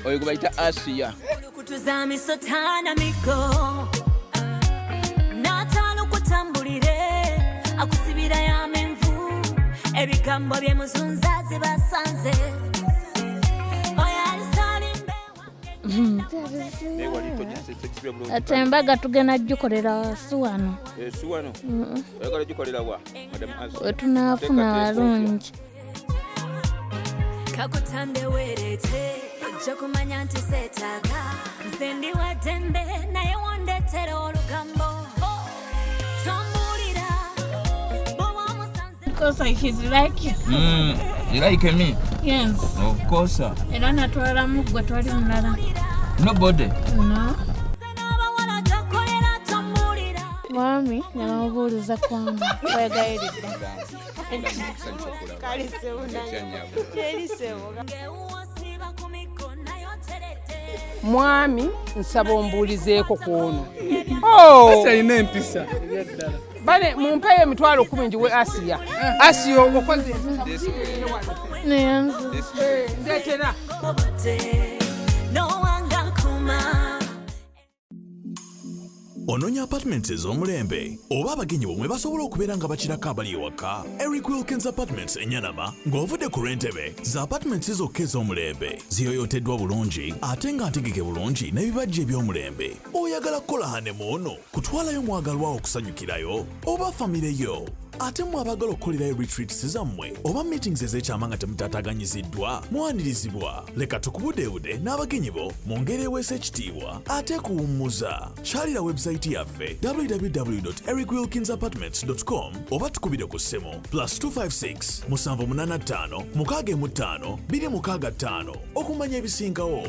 Oyo gwe bayita Asiya. Kutuza misotana migo n'ataano kutambulire akusibira yamenvu ebigambo bye muzunza zibasanze oyo alisalimbe. Naye wali togisibye bulungi. Ate embaga tugenda gikolera si wano. Eh, si wano. Oyagala gikolera wa, Madam Asiya? Wetunaafuna Teekateeka otya? walungi. Kakutande weerete ojja kumanya nti seetaaga nze ndi wa ddembe naye wondetera olugambo tombulira bw'oba omusanze. Because like he's like you. You like me? Yes. Of course. Era natwalamu gwe twali mulala. Nobody. No. N'abawala tokolera tombulira. Mwami nabamubuuliza kwama wegayiridde. Ng'ewuwo ku miko naye oteredde. Mwami, nsaba ombuulizeeko ku ono. Oh! Alina empisa ebyaddala. Bane mumpeeyo 100,000 ngiwe Asiya. Asiya okoze Neyanzi. ndeetera. Obudde n'owanga nkuma. Onoonya apartments ez'omulembe oba abagenyi bomwe basobola okubeera nga bakirako abali ewaka? Eric Wilkins Apartments Enyanama ng'ovudde ku lw'Entebe za apartments zokka ez'omulembe, ziyoyoteddwa bulungi ate nga ntegeke bulungi n'ebibajja eby'omulembe. Oyagala kukola honeymoon, kutwalayo mwagalwawo okusanyukirayo oba famire yo? Ate mmwe abaagala okukolerayo retreats zammwe oba meetings ez'ekyama nga temutaataganyiziddwa, mwanirizibwa. Leka tukubudeebude n'abagenyi bo mu ngeri eweesa ekitiibwa ate kuwummuza. Kyalira website yaffe www.ericwilkinsapartments.com oba tukubire ku ssimu +256 785 65 265 okumanya ebisingawo.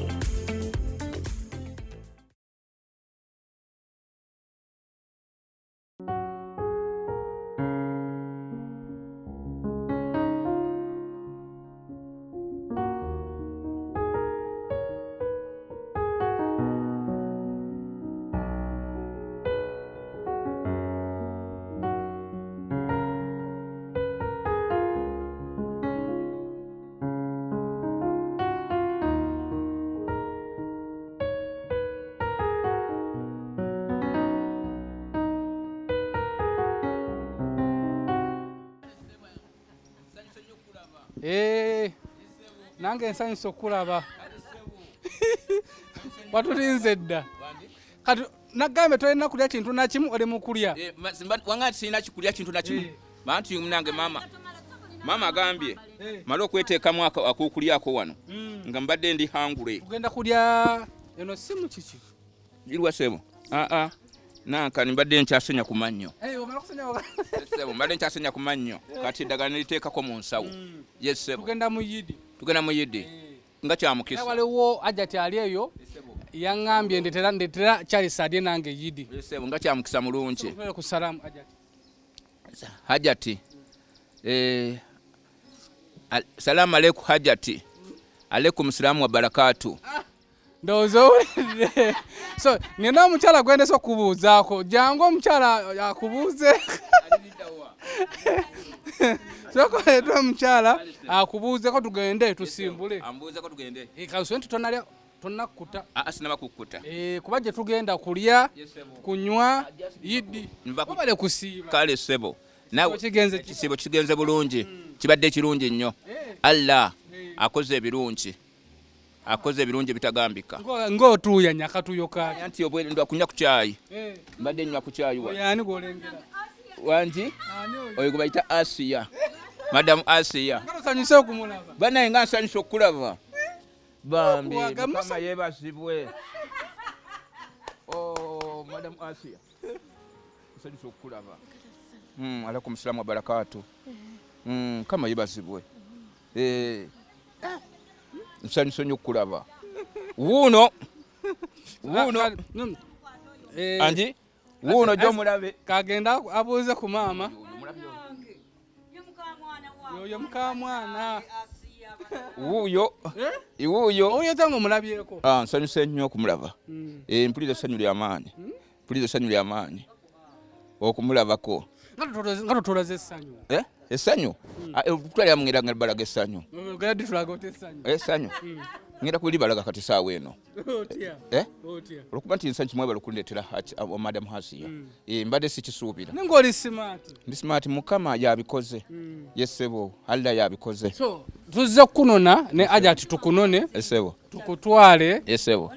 Eh, nange nsanyusa okulaba watulinze dda. Kati nagambe tolina kulya kintu nakimu, oli mu kulya. Eh, wanga sirina kikulya kintu nakimu. Bantu munange, mama agambye male okweteekamu akokulyako wano nga mbadde ndi hungry. Tugenda kulya eno simu kiki? Irwa sebo, aa nankani mbadde nkyasenya ku mannyo. Eh, omala kusenya Sebo, mbadde nkyasenya ku mannyo, kati eddagala neriteekako mu nsawo. Yes sebo. Tugenda mu yidi. Tugenda mu yidi nga Era kyamukisa. Waliwo ajati ali eyo yaŋŋambye ndetera Charles alye nange yidi. Yes, sebo, nga kyamukisa mulungi. Tutwale ku salamu ajati. Hajati, eh, salamu aleikum hajati, aleikum salamu wa barakatu. Ndowooza owulidde. So nina omukyala gwendesa okubuuzaako, jangu omukyala akubuuze. Sokoleetwa omukyala akubuuzeko tugende tusimbule. Ambuuzeko tugende. Kasule nti tonalya, tonnakkuta. Aa, sinaba kukkuta. Eh, kuba gye tugenda kulya, kunywa yidi. Wabale kusiiba. Kale sebo, nawe. Kigenze? Ekisiibo kigenze bulungi, kibadde kirungi nnyo. Allah akoze ebirungi, akoze ebirungi bitagambika. Ng'otuuyanya akatuuyo kaaki? Anti obwendwa kunywa ku kyayi, mbadde nywa ku kyayi wa. Oyo ani gw'olengera? Wangi? Ani oyo? Oyo gwe bayita Asiya, Madamu Asiya. Nga tosanyuse okumulaba? Banaye, nga nsanyusa okukulaba bambi. Okuwaga, Mukama yeebazibwe. Oh, Madamu Asiya, nsanyusa okukulaba. Alaikum salamu wa barakatu. Kama yeebazibwe. Eh, nsanyusa nnyo okukulaba. Wuuno, wuuno. Eh, angi wuuno gyomulabe. Kagenda abuuze ku maama yoyo mukamwana. Wuuyo, wuuyo. Oyo tanga omulabyeko? Ah, nsanyuse nnyo okumulaba. Eh, mpulira essanyu ly'amaanyi, mpulira essanyu ly'amaanyi okumulabako. Nga totolaze essanyu. Eh, essanyu? Ah, okutwalira mungera nga balaga essanyu. Ogenda ditulaga ota essanyu? Essanyu. Ngenda kulibalaga kati saawa eno. Olwokuba nti nsanyu mwebale okundeetera Madam Hasiya. Mbadde sikisuubira. Naye ng'oli smart. Ndi smart, Mukama yabikoze. Yes ssebo, Allah yabikoze. So tuzze kukunona ne Hajati tukunone. Yes ssebo. Tukutwale. Yes ssebo.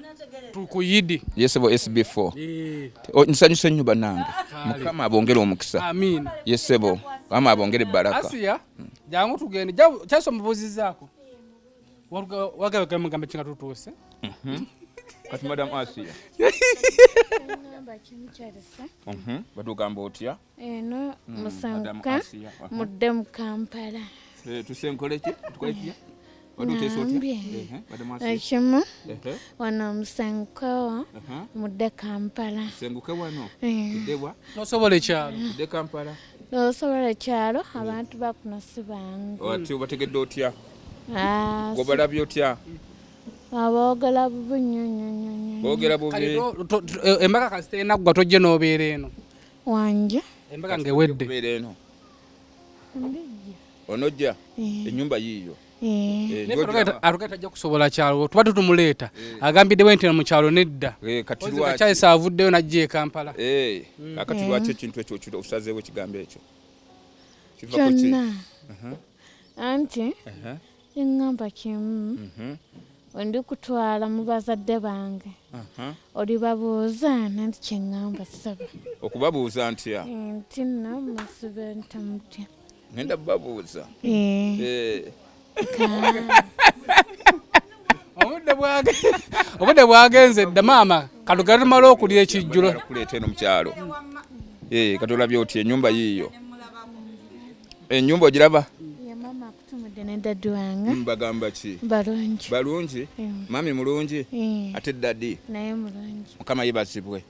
Tukuyidi. Yes ssebo, SB4. Nsanyuse nnyo bannange. Mukama abongere omukisa. Amiina. Yes ssebo, Mukama abongere baraka. Asiya, jangu tugende. Kyaso mubuuzizzaako. Wagaba mugambe kinga tutuuse. Kati Madam Asiya. Batugamba otya? Eno musanguka mudde mu Kampala. Tusenkole ki? Tukole ki? Watuteesa otya? Madam Asiya. Ekimu wano musanguka mudde Kampala. Senguke wano. Tudde wa? Tosobola ekyalo. Tudde Kampala. Osobola ekyalo abantu bakuno si bangu. Ati obategedde otya? Gwobalabye otya? Aboogera bubi nnyo nnyo nnyo. Boogera bubi. Embaga kasita enaggwa tojje n'obeera eno. Wanje. Embaga ng'ewedde. Obeera eno. Onojja ennyumba yiiyo. Atugaye tajja kusobola kyalo tuba tutumuleeta agambiddewo nti mu kyalo nedda. Kati lwaki Charles avuddeyo n'ajja e Kampala. Kakati lwaki ekintu ekyo osazeewo ekigambo ekyo? Kiva ku ki? Kyonna. Anti eŋŋamba kimu ndi kutwala mu bazadde bange. Olibabuuza nanti kye ŋŋamba ssebo. Okubabuuza ntya? Nti nno musibe ntamutya. Ngenda kubabuuza. Obudde bwagenze dda maama katugenda tumale okulya ekijjulo. Kuleeta eno mu kyalo. Kati olabye otya ennyumba yiiyo? Ennyumba ogiraba? Mama akutumidde ne daddy wange. Mbagamba ki? Balungi. Balungi? Mami mulungi? Ate daddy? Naye mulungi. Mukama yeebazibwe.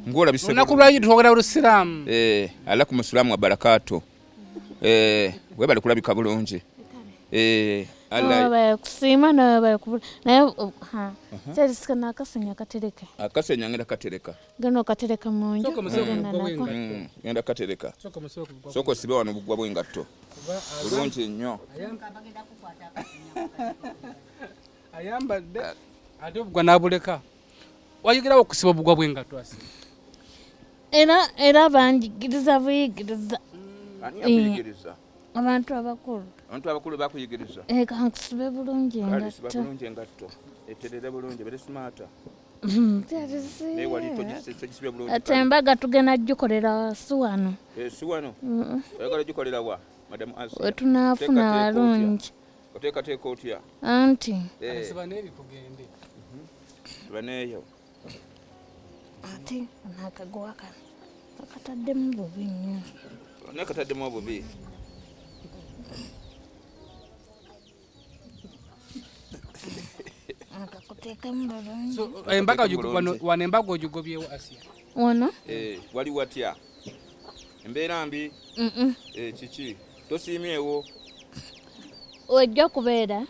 Ng'olabise Olunaku lwa Eid twogera Lusiraamu. Allah ku Musiraamu wa barakaatu. Weebale kulabika bulungi. Allah kusiima nawe bali kubula. Naye Charles kano akasenya katereke. Akasenya ngenda katereka. Gano katereka mu nju. Ngenda katereka. Sooka osibe wano obugwa bw'engatto. Bulungi nnyo. Ayambadde ate obugwa n'abuleka. Wayigirawo okusiba obugwa bw'engatto asi? Era banjigiriza buyigiriza. Ani yakuyigiriza? Abantu abakulu. Abantu abakulu bakuyigiriza? Kankusibe bulungi engatto. Siba bulungi engatto. Eterere bulungi, ebere smarta. Naye wali togisibye bulungi. Ate embaga tugenda gikolera si wano. Si wano? Oyagala gikolera wa? Madam Asiya. We tunaafuna walungi. Oteekateeka otya? Anti. Siba n'eri tugende. Siba n'eyo. Ate n'akaguwa kano akataddemu bubi nnyo. Nakataddemu obubi. Akakuteekamu bulungi. So embaga wano embaga ogigobyewo Asiya? Wano? Wali watya? Embeera mbi? Kiki? Tosiimyewo? Ojja kubeera.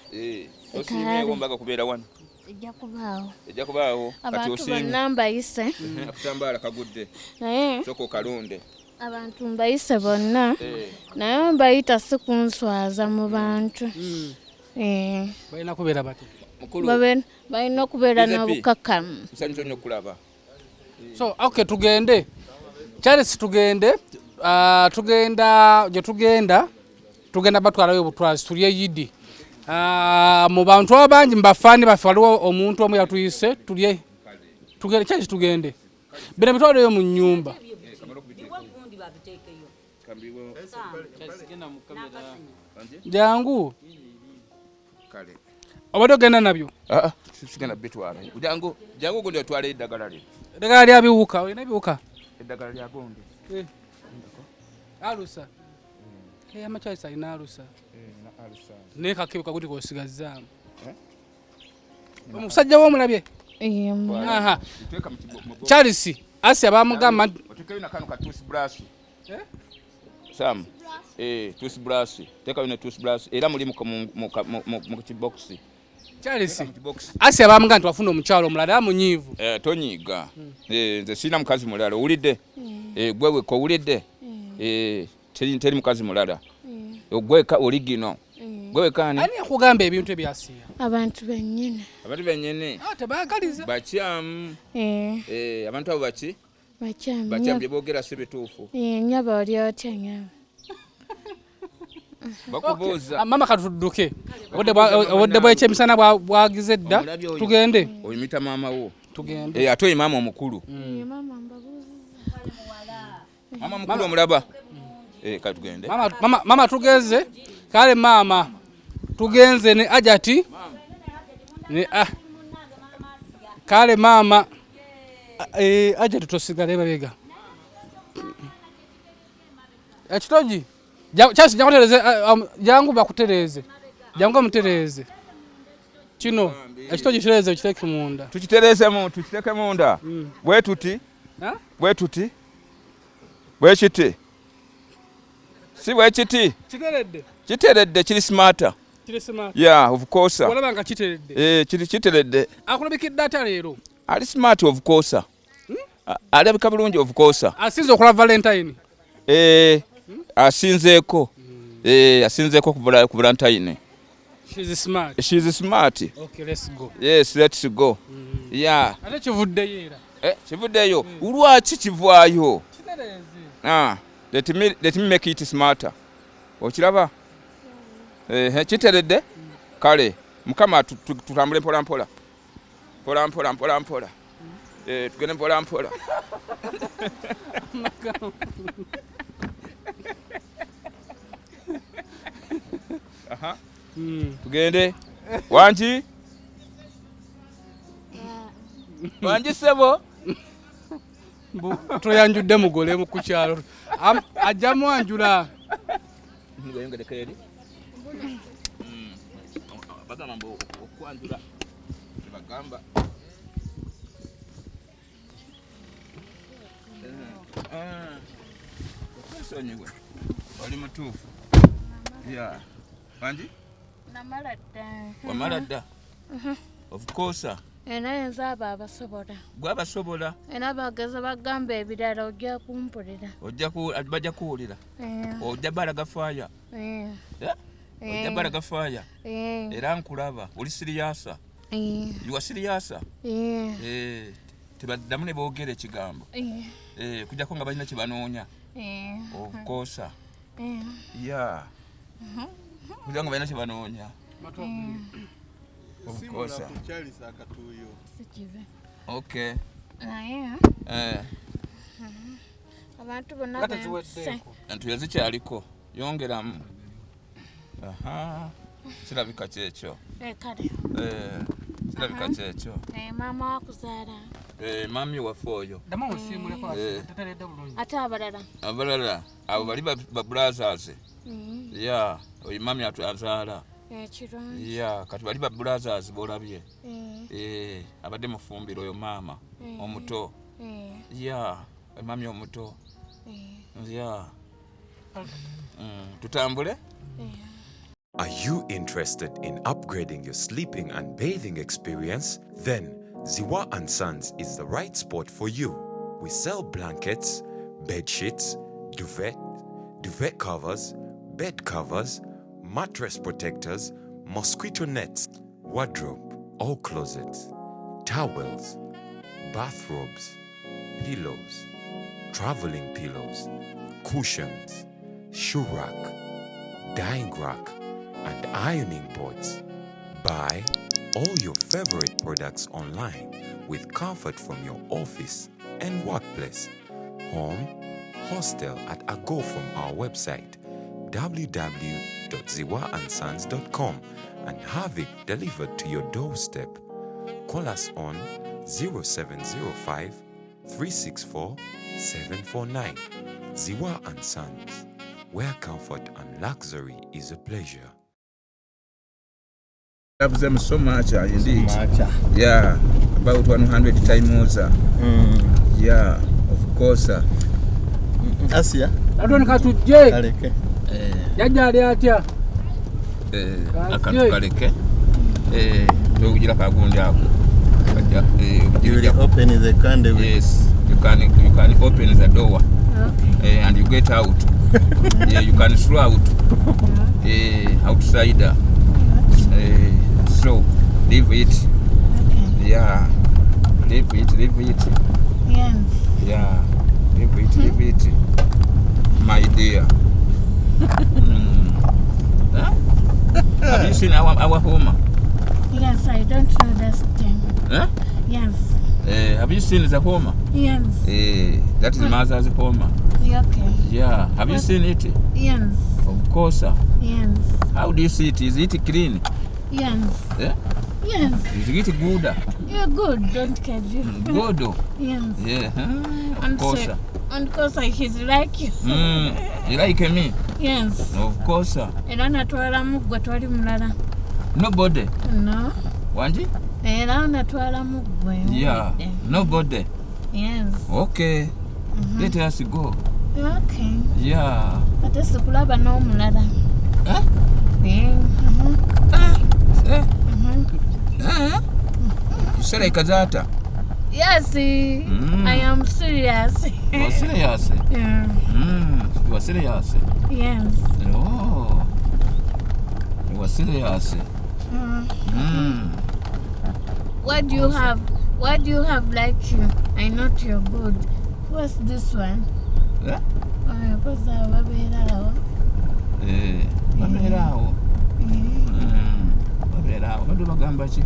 Tosiimyewo mbaga kubeera wano? Ejja kubaawo. Ejja kubaawo. Abantu bonna mbayise. Akatambaala kagudde. Naye sooka okalonde. Abantu mbayise bonna. Naye mbayita si kunswaza mu bantu. Balina kubeera batya? Balina okubeera n'obukakkamu. Nsanyuse nnyo okulaba. So okay tugende. Charles tugende. Tugenda gye tugenda. Tugenda batwalayo obutwazi tulye Yidi. Mu bantu abangi mu bafaani baffe waliwo omuntu omu yatuyise tulye. Tugende Charles tugende. Bino bitwaleyo mu nnyumba. Jangu. Obadde ogenda nabyo? Sigenda bitwala. Jangu, jangu gundi otwale eddagala lyo. Eddagala lya biwuka, olina ebiwuka? Eddagala lya gundi. Alusa. Amakyalisi alina alusa. Naye kakebuka guti k'osigazzaamu. Omusajja wo omulabye? Charles, Asiya baamugamba nti otekeyo na kano ka toothbrush. Sam, toothbrush. Teekayo ne toothbrush era muli mu kibokisi. Charles, Asiya baamugamba nti wafuna omukyalo omulala munyiivu. Tonyiiga. Nze sirina mukazi mulala, owulidde? Gwe wekka owulidde? Teri mukazi mulala. Ogweka oli gino. Gwe wekka ani? Ani yakugamba ebintu ebya Asiya? Abantu bennyini. Abantu bennyini. Ah, tebaagaliza. Bakyamu. Eh. Eh, abantu abo baki? Bakyamu. Bakyamu bye boogera si bituufu. Eh, nnyabo oli otya nnyabo? Bakubuuza. Ah, mama katudduke. Obudde bw'ekyemisana bwagize dda. Tugende. Oyimita maama wo. Tugende. Eh, ate oyo maama omukulu. Eh, maama mbabuuziza. Maama mukulu omulaba. Eh, katugende. Mama tugenze. Kale maama tugenze ne Ajati. Ne ah. Kale maama eh Ajati tosigale mabega. Ekitogi. Chasi jakutereze jangu bakutereze. Jangu mutereze. Kino ekitogi kireze kiteke munda. Tukitereze mu tukiteke munda. Bwe tuti. Bwe tuti. Bwe kiti. Si bwe kiti. Kiteredde. Kiteredde kiri smarter. Kiri smart. Yeah, of course. Walaba nga kiteredde. Eh, kiri kiteredde. Akulabikidde atya leero? Ali smart of course. Alabika bulungi of course. Asinze okola Valentine. Eh, asinzeeko. Eh, asinzeeko ku Valentine. She's smart. She's smart. Okay, let's go. Yes, let's go. Yeah. Ate kivuddeyo era. Eh, kivuddeyo. Lwaki kivaayo? Kitereeze. Ah, let me make it smarter. Okiraba? Eh, kiteredde? Kale, Mukama tutambule mpola mpola. Mpola mpola mpola mpola. Eh, tugende mpola mpola. Aha. Tugende. Wangi? Wangi sebo? Toyanjudde mugole mu ku kyalo. Ajja mwanjula. Bagamba mbu okwanjula. Bagamba. Okwesonyiwe. Oli mutuufu. Yeah. Wangi? Namala dda. Wamala dda. Of course. Era nze abo abasobola. Gwe abasobola. Era bageza bagamba ebirala ojja kumpulira. Bajja kuwulira. Ojja balaga faaya. Ojja balaga faaya. Era nkulaba oli siriyasa. You are siriyasa. Tebaddamu ne boogera ekigambo. Kujjako nga balina kye banoonya. Of course. Yeah. Kujjako nga balina kye banoonya. Of course. Okay. Naye. Abantu bonna bempise. Entuyo zikyaliko. Yongeramu. Aha. Kirabika kyekyo. Kale. Kirabika kyekyo. Maama wakuzaala. Mami waffe oyo. Ate abalala. Abalala abo bali ba brothers. Yeah, oyo mami azaala. Kirungi. Yeah, kati bali ba brothers bolabye. Abadde mufumbiro oyo maama omuto. Yeah, mami omuto. Yeah. Tutambule? Are you interested in upgrading your sleeping and bathing experience? Then Ziwa & Sons is the right spot for you. We sell blankets, bed sheets, duvet, duvet covers, bed covers, mattress protectors, mosquito nets, wardrobe, all closets, towels, bathrobes, pillows, traveling pillows, cushions, shoe rack, dyeing rack, and ironing boards. Buy all your favorite products online with comfort from your office and workplace, home, hostel at a go from our website www.ziwaandsons.com and have it delivered to your doorstep. Call us on 0705 364 749. Ziwa and Sons, where comfort and luxury is a pleasure. Love them so much, indeed. Yeah, about 100 times. Yeah, of course. Asia. Atoni katujje. Kaleke. Jajja ali atya? Akantu kaleke. Tokugira kagundi ako. You will open the candle. Yes, you can open the door. Okay. And you get out. Yeah, you can throw out. Outsider. So leave it. Okay. Yeah, leave it, leave it. Yes. Yeah, leave it, leave it, my dear. Huh? Have you seen our home? Yes, I don't know this thing. Huh? Yes. Have you seen the home? Yes. That is mother's home. Okay. Yeah. Have you seen it? Yes. Of course. Yes. How do you see it? Is it clean? Yes. Eh? Yes. Is it good? You're good. Don't care you. Good. Yes. Yeah. Of And course. so, and course he's like you. You like me? Yes. Of course. Era natwalamu gwe twali mulala. Nobody. No. Wanji? Era natwalamu gwe. Yeah. Nobody. Yes. Okay. Let us go. Okay. Yeah. Ate sikulaba n'omulala. Eh? Eh. Eh? Eh? You say like that? Yes. I am serious. You are serious? Yeah. You are serious? Yes. Oh. You are serious? What do you have? What do you have like you? I know you're good. What's this one? Eh? Oh, what's that? Babeera awo. Eh, babeera awo. Babeera awo. Badde bagamba ki?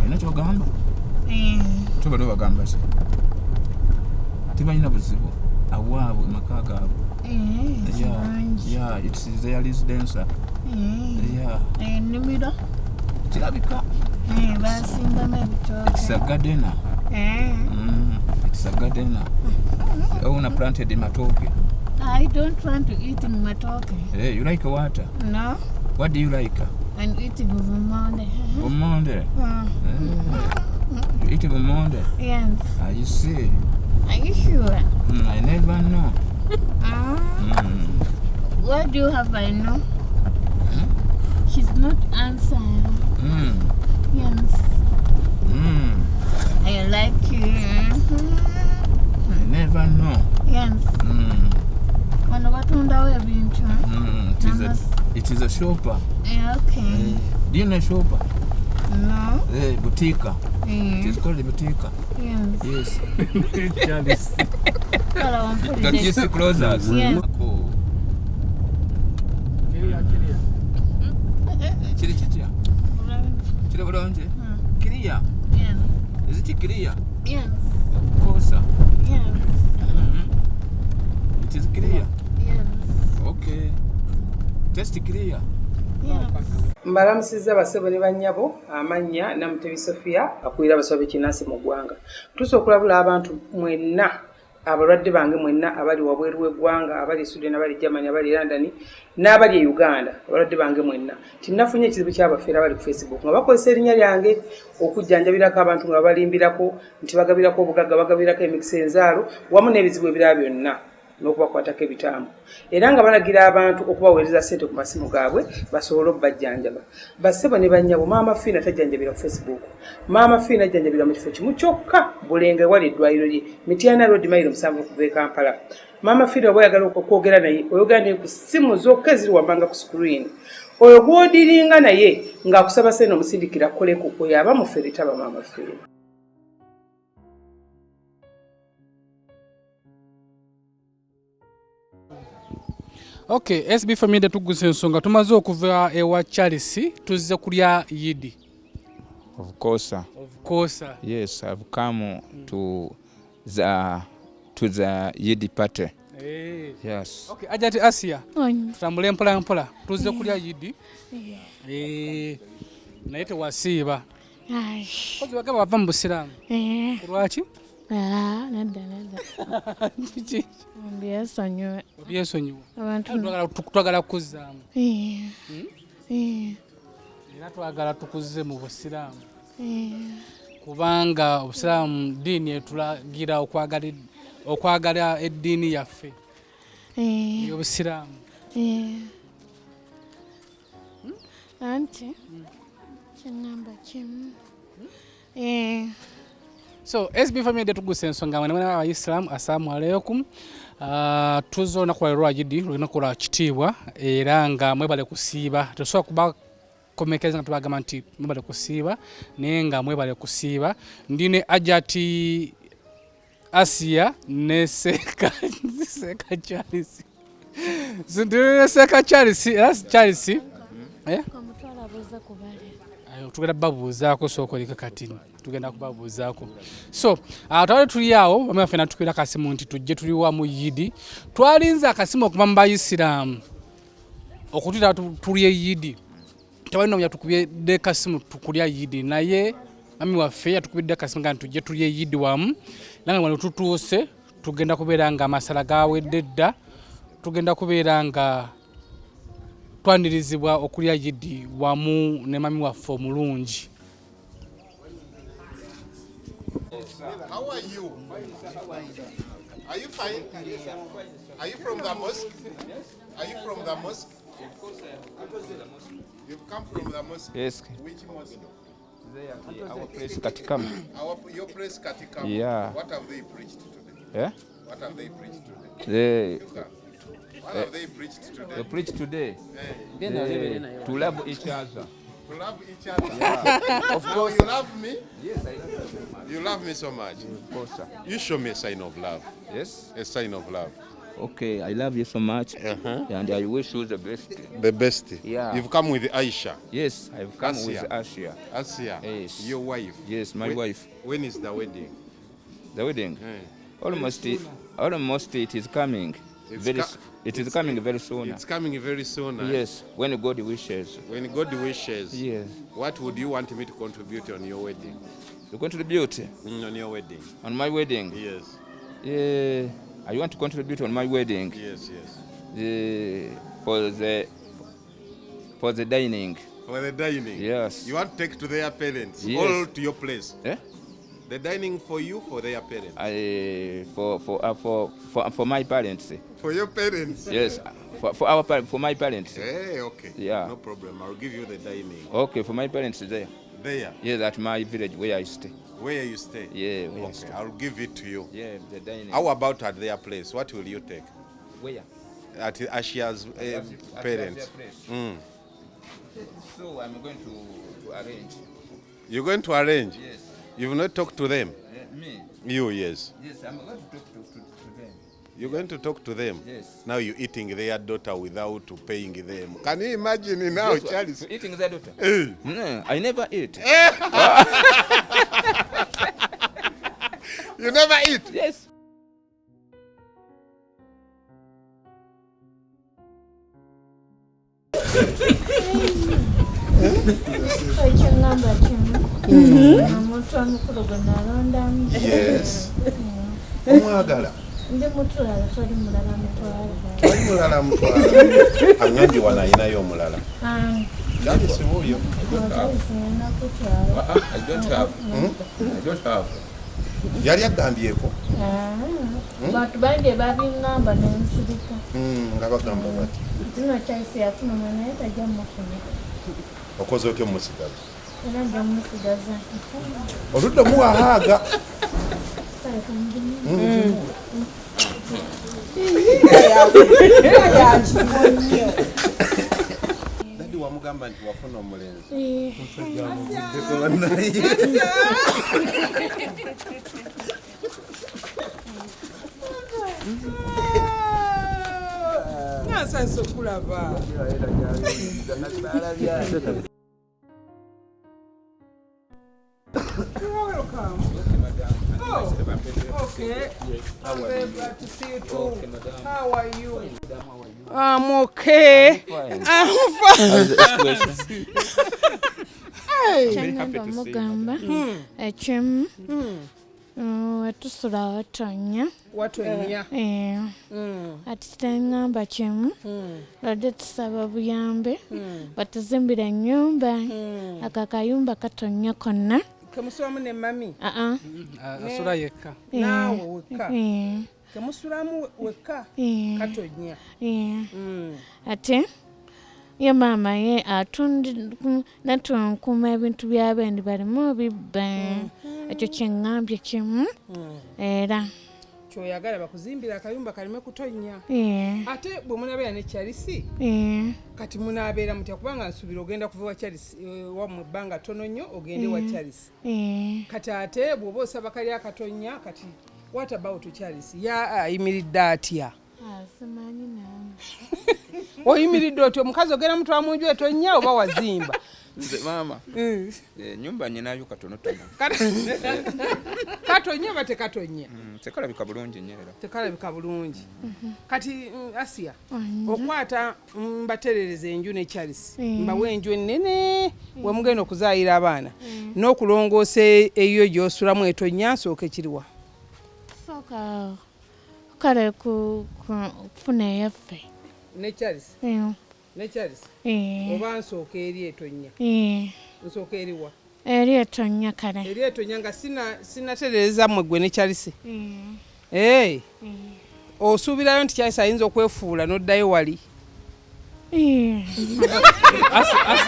Olina ky'ogamba? Eh. Tubadde bagamba ki? Tebalina buzibu. Awaabwe maka gaabwe. Eh, kirungi. Yeah, it's their residence. Eh. Yeah. Ennimiro. Kirabika. Eh, basimbamu ebitooke. It's a gardener. Eh. It's a gardener. The owner planted matooke. I don't want to eat matooke. Hey, you like water? No, What do you like? I'm eating bumonde. Bumonde. You eat bumonde? Yes. Ah, you see. Are you sure? I never know. What do you have I know? He's not answering. Yes. I like you. I never know. Yes. Wano batundawo ebintu. It is a shopper. Eh, okay. Do you know shopper? No. Boutique. Eh. It is called boutique. Yes. Yes. Kala wampulidde. Don't you see closers? Yes. Cool. Kiri kitya? Kiri bulungi? Clear? Yes. Is it clear? Yes. Of course. Yes. It is clear. Yes. Okay. Test clear. Yes. Mbalamusizza basebo ne bannyabo, amannya Namutebi Sophia akulira abasawo b'ekinnansi mu ggwanga. Ntuuse okulabula abantu mwenna, abalwadde bange mwenna abali wabweru w'eggwanga, abali e Sweden, abali Germany, abali London n'abali e Uganda, abalwadde bange mwenna, nti nafunye ekizibu ky'abafeera abali ku Facebook nga bakozesa erinnya lyange okujjanjabirako abantu nga babalimbirako nti bagabirako obugagga, bagabirako emikisa enzaalo wamu n'ebizibu ebirala byonna n'okubakwatako ebitambo, era nga balagira abantu okubaweereza ssente ku masimu gaabwe basobole okubajjanjaba. Bassebo ne bannyabo, Maama Fiina tajjanjabira ku Facebook. Maama Fiina ajjanjabira mu kifo kimu kyokka, Bulenga, ewali eddwaliro lye, Mityana Road, mayiro 7 okuva e Kampala. Maama Fiina oba oyagala okwogera naye, oyogera naye ku ssimu zokka eziri wammanga ku screen. Oyo gw'odiringa naye ng'akusaba ssente omusindikira akoleko, oyo aba mufere, taba Maama Fiina. Okay, SB Family, tugguse ensonga, tumaze okuva ewa Charles, tuzze kulya Yidi. Of course. Of course. Yes, I've come to the Yidi party. Eh. Yes. Okay, Ajati Asia, Onyi. tutambule mpola mpola, tuzze kulya Yidi. Eh, naye tewasiiba. Ai. Kozi bagamba bava mu Busiraamu. Eh. Lwaki? Ah, nedda nedda. Kiki? Mbyesonyiwe. Obyesonyiwa. Abantu. Twagala kuzzaamu. Eh. Eh. Era twagala tukuzze mu Busiraamu. Eh. Kubanga Obusiraamu ddiini etulagira okwagala eddiini yaffe Eh. ey'Obusiraamu. Eh. Anti kyeŋŋamba kimu. Eh. So SB Family, tugusa ensonga mwena mwena abayisiraamu, assalamu alaikum. Tuzze olunaku lwaleero lwa Yidi, lunaku lwa kitiibwa, era nga mwebale kusiiba. Tetusobola kuba Tukomekeza nga tubagamba nti mwebale kusiiba, naye nga mwebale kusiiba. Ndi ne Ajati Asia ne Seka Seka Charles. Ndi ne Seka Charles, era Charles. Eh? Ayo tugenda babuuzaako, sookoleka kati tugenda kubabuuzaako. So twali tuli awo, bamwe baffe natukubira akasimu nti tujje tuli wamu Yidi. Twalinze akasimu okuva mu bayisiraamu okutuyita tulye Yidi. Tewali n'omu yatukubidde kasimu tukulya Yidi, naye mami waffe yatukubidde akasimu nga tujje tulye Yidi wamu. Nange wano tutuuse, tugenda kubeera nga amasala gawedde dda, tugenda kubeera nga twanirizibwa okulya Yidi wamu ne mami waffe omulungi. How are you? Are you fine? Are you from the mosque? Are you from the mosque? You've come from the mosque? Yes. Which mosque? Our place Katikam. Your place Katikam. Yeah. What have they preached today? Yeah? What have they preached today? What have they preached today? They preached today. To love each other. To love each other. Yeah. Of course. You love me? Yes, I love you so much. You love me so much. Of course, sir. You show me a sign of love. Yes? A sign of love. Okay, I love you so much. And I wish you the best. The best. Yeah. You've come with Aisha. Yes, I've come Asia. with Asia. Asia. Yes. Your wife. Yes, my wife. When is the wedding? The wedding? Almost it is coming. It is coming very soon. It's coming very soon. Yes, when God wishes. When God wishes. Yes. What would you want me to contribute on your wedding? To contribute? On your wedding. On my wedding? Yes. Yeah. I want to contribute on my wedding. Yes, yes. For the dining. For the dining? Yes. You want to take to their parents? Yes. All to your place? Eh? The dining for you, for their parents? For my parents. For your parents? Yes, for my parents. Hey, okay. Yeah. No problem. I'll give you the dining. Okay, for my parents there. There? Yes, at my village where I stay. Where you stay? Yeah, where I okay, stay. I'll give it to you. Yeah, the dining. How about at their place? What will you take? Where? At Ashia's parents. Place. Mm. So I'm going to arrange. You're going to arrange? Yes. You've not talked to them? Me? You, yes. Yes, I'm going to talk to them. You're going to talk to them? Yes. Now you're eating their daughter without paying them. Can you imagine now, yes, Charles? Eating their daughter? No, I never eat. You never eat? Yes. Yes. Omwagala. Ndi mutwala, twali mulala mutwala. Twali mulala mutwala. Angambye wano alinayo omulala. Charles wuuyo. I don't have. I don't have. Yali agambyeko. Bantu bangi babiŋŋamba ne nsirika. Nga bagamba bati. Zino Charles yafuna omwana naye tajja mufuna. Okoze otya omusigaza? Era nja mumusigaza. Oludde muwahaaga. Daddy wamugamba nti wafuna omulenzi. Nsanze okulaba. You're welcome. Oh, okay. I'm very glad to see you too. How are you? I'm okay. I'm fine. Very happy to see you. Ekimu wetusula watonya. Watonya. Ati tengamba kimu lwadde tusaba buyambe batuzimbira ennyumba akakayumba katonya konna. Kemusulamu ne mami? Asula yekka. Naawe wekka. Kemusulamu wekka katonya. Ate ye maama ye natunkuma ebintu by'abendi balimu bibba. Ekyo kye ŋŋambye kimu era. Kyoyagala bakuzimbira akayumba kaleme kutonnya. Yeah. Ate bwe munaabeera ne Charles, Yeah. kati munaabeera mutya? Kubanga nsuubira ogenda kuva wa Charles wammwe ebbanga ttono nnyo ogende wa Charles. Yeah. Kati ate bw'oba osaba kali akatonnya, kati what about Charles? Ya ayimiridde atya? Ah, simanyi nange. Oyimiridde otya? Omukazi ogenda mutwala mu nju etonnya oba wazimba? Nze maama, ennyumba nyinayo katonotono. Katonya oba tekatonya? Tekalabika bulungi nnyo era. Tekalabika bulungi. Kati Asiya, okwata mbaterereza enju ne Charles, mbawe enju ennene we mugenda okuzaayira abaana, n'okulongoosa eyo gy'osulamu etonya, nsooka ekiriwa? Sooka kale kufuna eyaffe. Ne Charles? Yeah. Ne Charles? Yeah. Oba nsooka eri etonya? Yeah. Nsooka eriwa? Eri etonya kale. Eri etonya nga sinaterereza mmwe gwe ne Charles. Yeah. Osuubirayo nti Charles ayinza okwefuula n'oddayo wali? Yeah.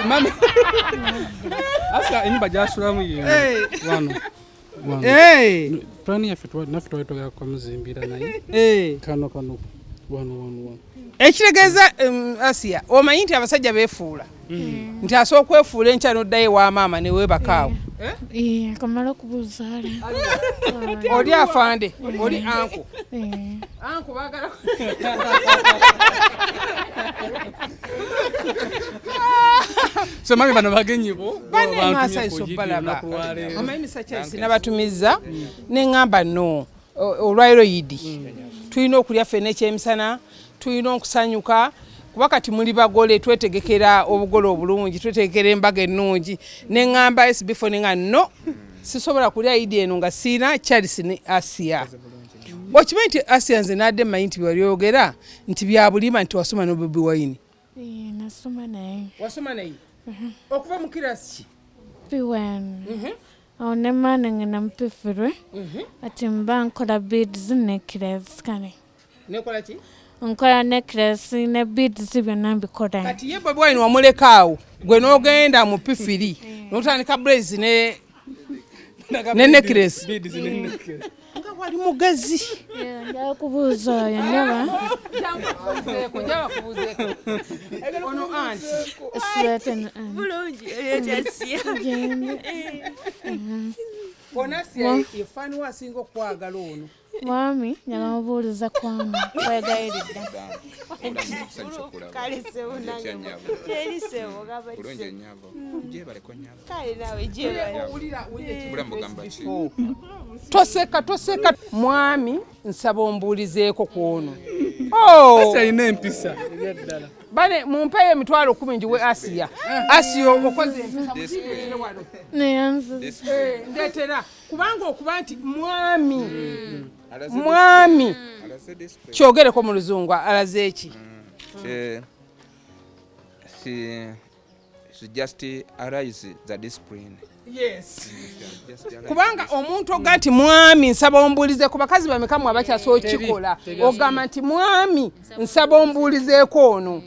Mami. Asa ennyumba gy'asulamu ye wano. Plani yaffe naffe twali twagala kumuzimbira naye. Kano wano wano. Ekitegeeza Asiya, omanyi nti abasajja beefuula. Nti asobola okwefuula enkya n'oddayo ewa maama ne weebaka awo. Kamala okubuuza ali. Oli afande, oli anko. Anko baagala. So mami bano bagenyi bo. Banne omanyi Mr. Charles nabatumizza ne ŋŋamba no olwaliro yidi. Tulina okulya ffenna ekyemisana, tulina okusanyuka, kuba kati muli bagole, twetegekera obugole obulungi, twetegekera embaga ennungi. Ne ŋŋamba SB4 ne ŋŋamba no, sisobola kulya yidi eno nga siina Charles ne Asiya. Okimanyi nti Asiya nze nadde mmanyi nti bye nti bya bulima nti wasoma ne Bobi Wine. Nasoma naye. Wasoma naye? Okuva mu kirasi ki? P1. Awo ne maana ngenda mu P3. Ati mba nkola beads necklace kale. Nekola ki? Nkola necklace ne beads byonna mbikola. Kati ye Bobi Wine wamuleka awo gwe n'ogenda mu P3 n'otandika braids ne necklace. Nga wali mugezi. Njagala kubuuza oyo ndaba. Njagala kubuuzeeko. Ono anti. Bulungi Asiya. Ono Asiya ye faani we asinga okwagala ono. Mwami njagala mubuuliza kwano kwegayiridde. Kale ssebo nange. Eri ssebo gamba Bulungi nnyabo. Gyebaleko nnyabo. Kale naawe gyebale. Bulamu bugamba ki? Toseka toseka. Mwami nsaba ombuulizeeko ku ono. Asiya alina empisa ebyaddala. Bane mumpeeyo emitwalo 10 ngiwe Asiya. Asiya okoze empisa. Ndeetera kubanga okuba nti mwami mwami kyogereko mu luzungu alaze eki? She just arise the discipline. Yes. Kubanga omuntu oga nti mwami nsaba ombuulize ku bakazi bameka mwe abakyasobola okukikola, ogamba nti mwami nsaba ombuulizeeko ono.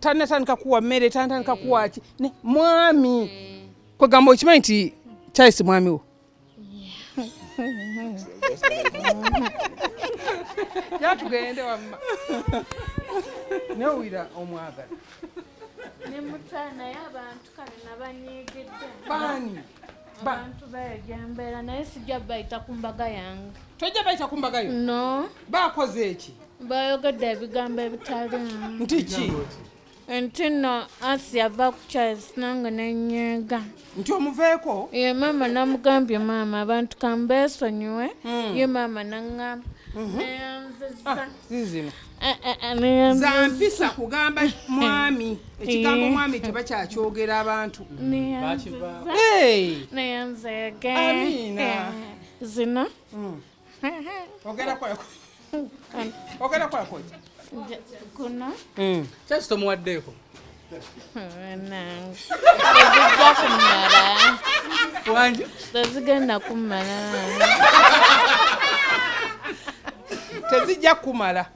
Tannatandika kuwa mmere, tannatandika kuwa ki. Mwami. Kwegamba okimanyi nti Charles mwami wo? Yatugende wamma. Newira omwagala. Ne mutana y'abantu kale nabanyiigidde. Baani? Abantu beejembeera naye sijja bayita ku mbaga yange. Tojja bayita ku mbaga yo? No. Baakoze eki? Bayogedde ebigambo ebitaliimu. Nti ki? Nti nno Asiya ava ku Charles nange ne nnyiiga. Nti omuveeko? Ye maama namugambye maama abantu kambeesonyiwe. Ye maama naŋŋamba. Neyanziza. Zizino. Neyanziza. Za mpisa kugamba mwami. Ekigambo mwami tebakyakyogera abantu. Neyanziza. Neyanzege. Amiina. Zino. Ogenda kukola. Ogenda kukola ki? Kuno. Kyaki tomuwaddeeko? Nange. Tezijja kummala. Wangi? Tezigenda kummala. Tezijja kumala.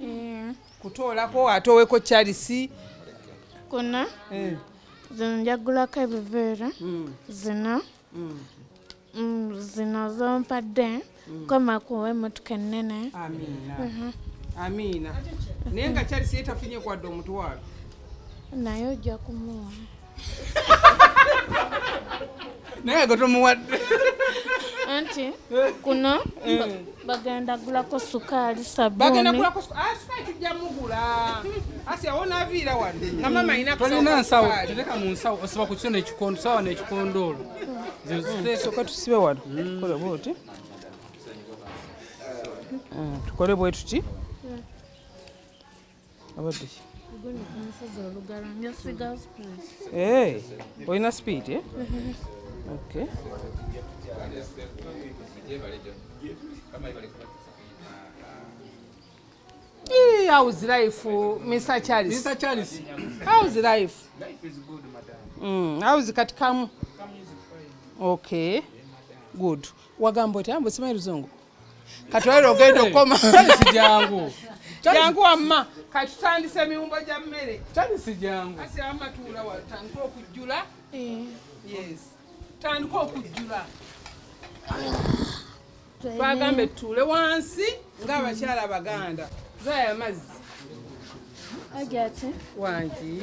Kutoolako ate oweko Charles. Kuno. Zino njagulako ebiveera. Zino. Zino zompadde. Mukama akuwa emmotoka ennene. Amiina. Amiina. Naye nga Charles ye tafunye kwadde omutwalo. Naye ojja kumuwa. Naye gwe tomuwadde. Anti kuno bagenda gulako sukaali, Bagenda sabbuuni. gulako sukaali tujja mugula. Asi awo naaviira wano. Nga maama alina Tolina nsawo, tereka mu nsawo, osiba ku kino ekikondo, sawa n'ekikondoolo. Sooka tusibe wano. Tukole bw'oti. Tukole bwe tuti. Abadde ki? Guno kunsaza olugalo njasiga speed. Eh, olina speed eh? Okay. How's life, Mr. Charles? Mr. Charles. How's life? Life is good, madam. How's Katikamu? Okay. Good. Wagamba otya mbu simanyi luzungu? Katwalire ogenda okukoma. Charles jangu. Jangu wamma. Kati tutandise emiwumbo gya mmere. Charles jangu. Asi wamma tuula wano tandika okujjula. Yes. Tandika okujjula. Twagambe tutuule wansi ng'abakyala Abaganda. Zaaya amazzi. Ajati. Wangi.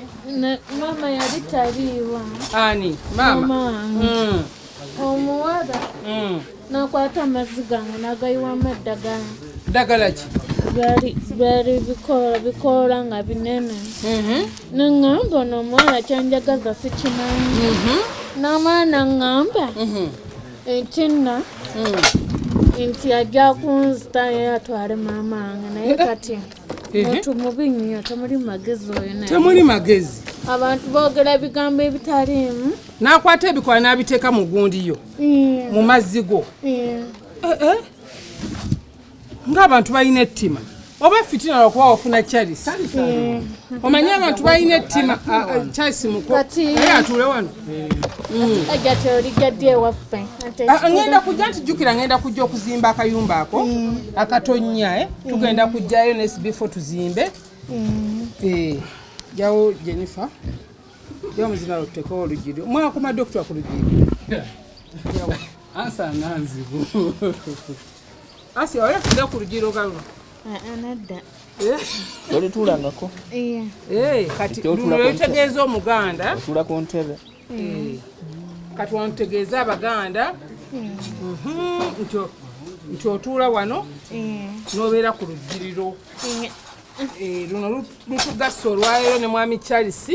Maama yali taliiwa. Ani? Maama. Maama wange. Omuwala n'akwata amazzi gange n'agayiwamu eddagala. Ddagala ki? Byali bikoola nga binene. Neŋŋamba ono omuwala kyanjagaza sikimanyi. N'amala naŋŋamba nti nno nti ajja kunzita ye atwale maama wange naye kati muntu mubi nnyo, temuli magezi oyo naye. Temuli magezi. Abantu boogera ebigambo ebitaliimu. N'akwata ebikola n'abiteeka mu gundi yo. Mu mazzi go. Ng'abantu balina ettima. Oba fitina lwakuba wafuna Charles. Omanyi abantu balina ettima. Charles muko. Naye atuule wano. Ajja teolijja ddi ewaffe? Ngenda kujja nti jjukira ngenda kujja okuzimba akayumba ako akatonnya. Tugenda kujjayo ne SB4 tuzimbe. Jawo Jennifer. Jawo muzina lutekewo oluggi. Mwakoma dokita ku luggi. Ansa nga nzibu. Asi wala tudde ku luggi lwogaluno. Nedda. Tolituulangako. Kati luno lwetegeeza Omuganda. Otuula ku ntebe. Kati wanutegeeza Abaganda nti otuula wano n'obeera ku lugiriro. Luno lutugassa olwaleero ne mwami Charles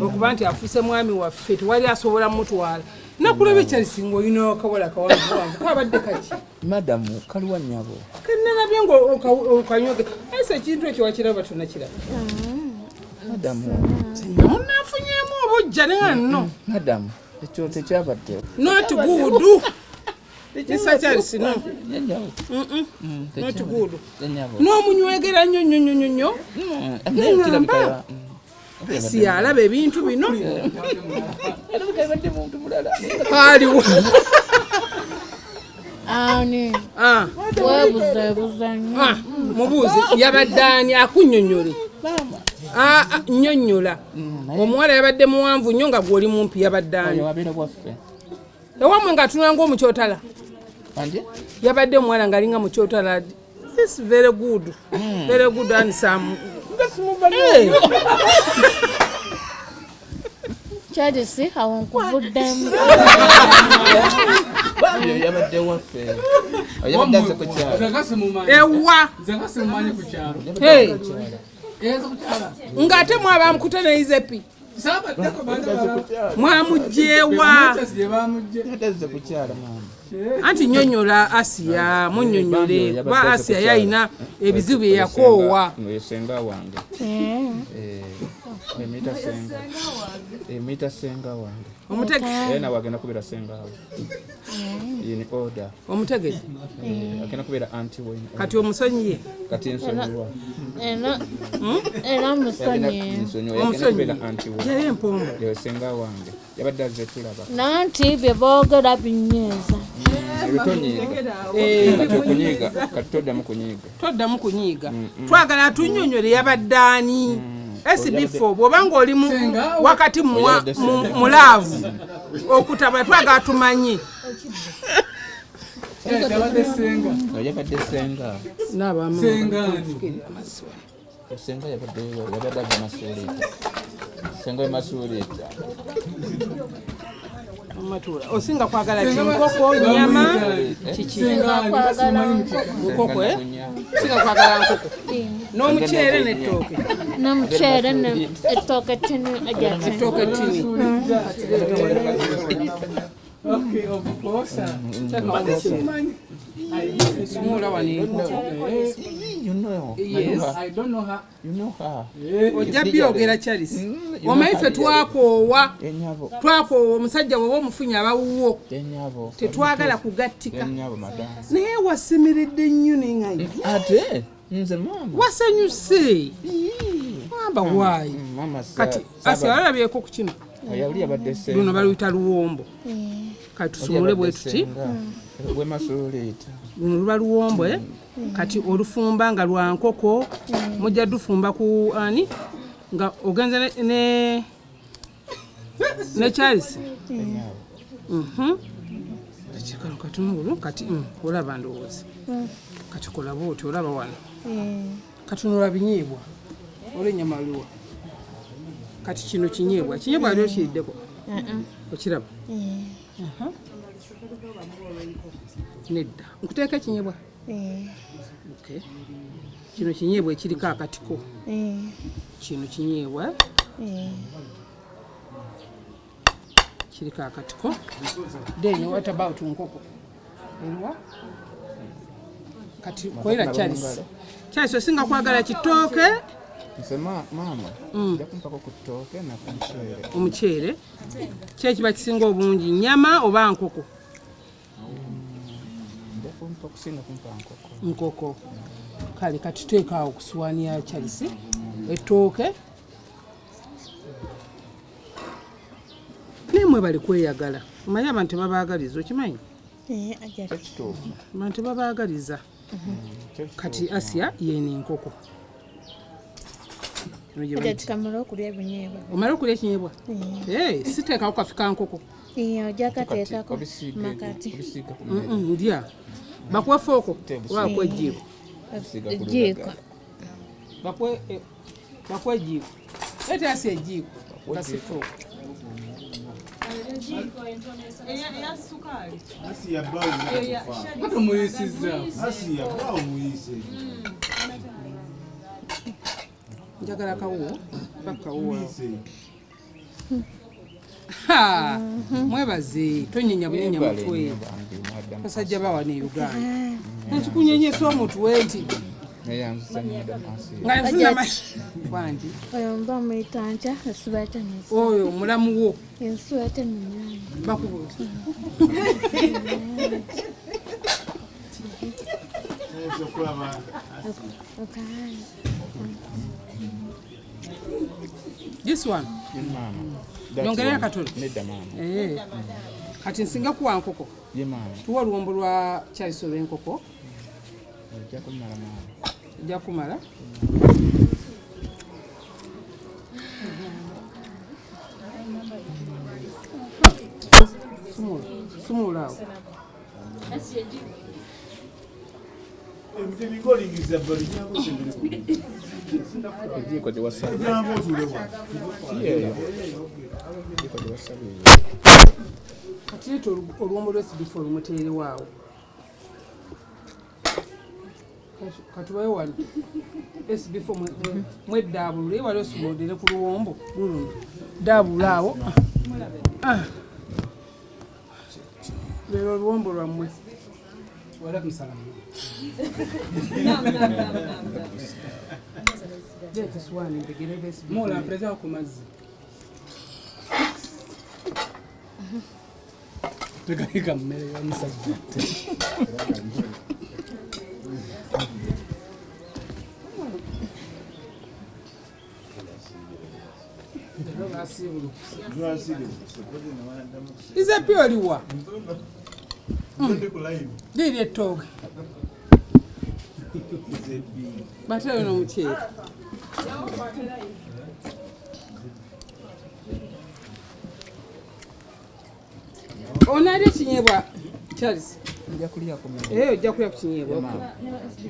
okuba nti afuuse mwami waffe tewali asobola mutwala. Nakulabye Charles ng'olina akawala kawanvuwanvu kabadde kaki? Madamu kaliwa nnyabo. Kannalabye ng'okanyoge. Ayise ekintu ekyo wakiraba tonakiraba. Madamu. Munaafunyeemu obujja naye nno. Madamu ekyo tekyabadde. Not good. Mr. Charles no. Not good. N'omunywegera nnyo nnyo nnyo nnyo. Neŋŋamba. Si alaba ebintu bino. Aliwo. Ani? Weebuzeebuze nnyo. Mubuuze yabadde ani akunnyonnyole. Nnyonnyola. Omuwala yabadde muwanvu nnyo nga gw'oli mumpi yabadde ani? Ewammwe ng'atunula ng'omukyotala. Yabadde omuwala ng'alinga mukyotala. This very good. Very good and some. Charles awo nkuvuddemu. Yabadde waffe. Yabadde azze ku kyalo. Ewa. Nze nga simumanyi ku kyalo. Ng'ate mwabamukute ne Izepi. Mwamugyewa. Anti nnyonnyola Asiya, munnyonnyole kuba Asiya yalina ebizibu bye yakoowa. Senga wange. Emuyita senga wange. Omutegedde. Nawe agenda kubeera senga we. In order. Omutegedde. Agenda kubeera anti we. Kati omusonyiye. Kati nsonyiwa. Era musonyiye. Agenda kubeera anti we. Gyeri empombo. Senga wange. Yabadde azze tulaba. Nanti bye boogera binyiiza. Ebitonyiiga. Kati okunyiiga. Kati toddamu kunyiiga. Toddamu kunyiiga. Twagala tunnyonnyole yabadde ani. SB4 bw'oba ng'oli wakati mu laavu okutabula twagala tumanye. Yabadde senga. Yabadde senga. N'abamu Senga. Senga yabadde yabadde ava Masuuliita. Senga we Masuuliita. Amatuula. Osinga kwagala ki? Nkoko, nyama, kiki? Nkoko, eh? Osinga kwagala nkoko. N'omuceere n'ettooke. N'omuceere ettooke ttini ajati. Ettooke ttini. Okay, of course. Teekawo omuceere. Sumula wano enkoko. You know. Yes. I don't know her. You know her. Ojja byogera Charles. Omanyi ffe twakoowa. Enyabo. Twakoowa omusajja bw'oba omufunye aba wuwo. Enyabo. Tetwagala kugattika. Enyabo madam. Naye wasemeredde nnyo naye nga Ate nze maama. Wasanyuse. Amba waayi. Maama Kati Asi alabyeko ku kino. Yali yabadde senga. Luno baluyita luwombo. Kati tusumule bwe tuti. We Masuuliita. Luno luba luwombo eh? Kati olufumba nga lwa nkoko mujja dufumba ku ani nga ogenze ne ne Charles. Kati kano katungulu kati olaba ndowooza. Kati kola bw'oti olaba wano. Katunula binyeebwa olw'ennyama luwa. Kati kino kinyeebwa kinyeebwa ali okiriddeko okiraba nedda nkuteeka ekinyeebwa. Okay. Kino kinyeebwa ekiriko akatiko. Kino kinyeebwa kiriko akatiko. Then what about nkoko? Eriwa? Kati kwera Charles. Charles osinga kwagala kitooke. Nze maama nja kumpako ku ttooke na ku muceere. Omuceere. Ki ekiba kisinga obungi nyama oba nkoko? Nja kumpa kusinga kumpa nkoko. Nkoko. Kale kati tuteeka awo ku suwaani ya Charles ettooke. Naye mwebale kweyagala. Omanyi abantu tebabaagaliza okimanyi? Kituufu. Abantu tebabaagaliza. Kati Asia yeeno enkoko. Eno gye bayita. Kamala okulya ebinyeebwa. Omala okulya ekinyeebwa? Siteekako kafi ka nkoko. Ojja kateekako makati. Ndya. Bakuwe fooko oba bakuwe ejjiiko? Ejjiiko. Bakuwe ejjiiko. Leeta Asia ejjiiko nga si fooko. Batumuyisizza. Njagala kawuwo bakawuwo. Ha! Mwebaze tonyenya bunyenya mutwe. Basajja bawa ne Uganda. Nekikunyenyesa omutwe nti nga nfuna wangi. Oyo mba muyita ntya ensweta nesi. Oyo mulamu wo. Ensweta munyange. Bakubuuza. This one. Nyongerera katono. Nedda maama. Kati nsinga kuwa nkoko. Ye maama. Tuwa oluwombo lwa Charles olw'enkoko. Ojja kumala maama. Ojja kumala. Sumula awo. Ejiiko gye wasabye. Si yeeyo. Ejiiko gye wasabye eyo. Kati leeta oluwombo lw'esibifo olumuteerewo awo. Katubayo wano. SB4 mweddaabulule wali osumulire ku luwombo luluno. Ddaabula awo. Leero oluwombo lwammwe. Walaikum salam. Leeta essuwaani mbegere SB4. Mola mpereza ku mazzi. Tegayiga mmere ya musajja. Ize pyo oliwa? Liri ettooke. Bateeyo n'omuceere. Onaalya ekinyeebwa Charles? Nja kulya ku mmere. Eh, ojja kulya ku kinyeebwa. Maama.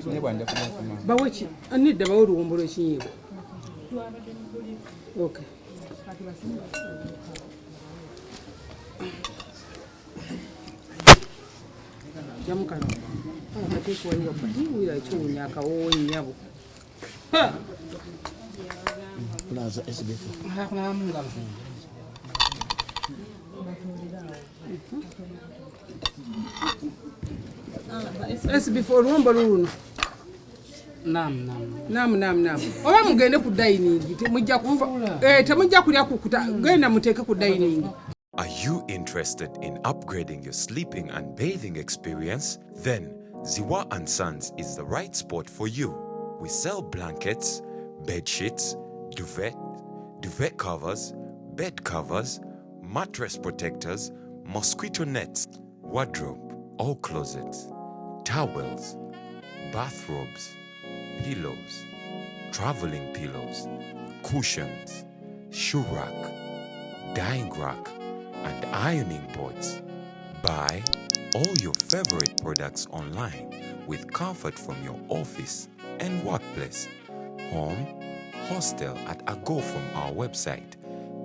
Kinyeebwa nja kulya ku maama. Bawe ki? Nedda, bawe oluwombo lw'ekinyeebwa. Okay. Jamu kano. Akateeka wali wabbali, wulira kiwunya akawoowo nnyabo. Ha! Plaza SBF. Akunaba mu ngalo. SB4 oluwombo luluno. Nam nam. Nam nam nam. Oba mugende ku dining, temujja kufa. Eh, temujja kulya kukuta. Genda muteeke ku dining. Are you interested in upgrading your sleeping and bathing experience? Then Ziwa and Sons is the right spot for you. We sell blankets, bed sheets, duvet, duvet covers, bed covers, mattress protectors, mosquito nets, wardrobe or closets, towels, bathrobes, pillows, traveling pillows, cushions, shoe rack, dyeing rack, and ironing boards. Buy all your favorite products online with comfort from your office and workplace, home, hostel at a go from our website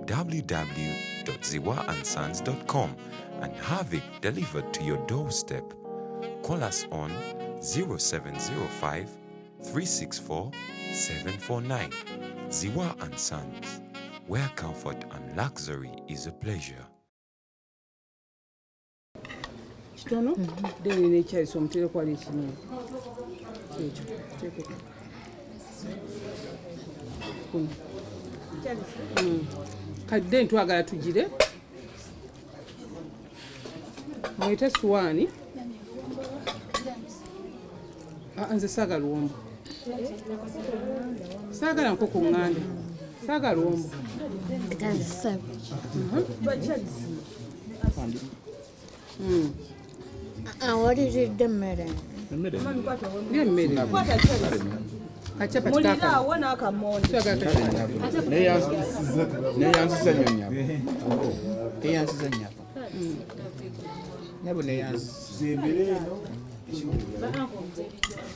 www.ziwaandsons.com and have it delivered to your doorstep. Call us on 0705 364 749. Ziwa and Sons, where comfort and luxury is a pleasure. Kitono, then n'ekyalisa omutereko wali ekinyeebwa. Ekyo, kiteekeko. Kuno. Kati then twagala tugire. Mwete suwaani. Ah, nze saagala luwombo. Saagala nkoko ŋŋanda. Saagala luwombo. Awaliridde emmere. Lya emmere. Kacapati Muliraawo n'akamonde. Neyanziza nnyo nnyabo. Neyanziza nnyabo. Nnyabo neyanziza.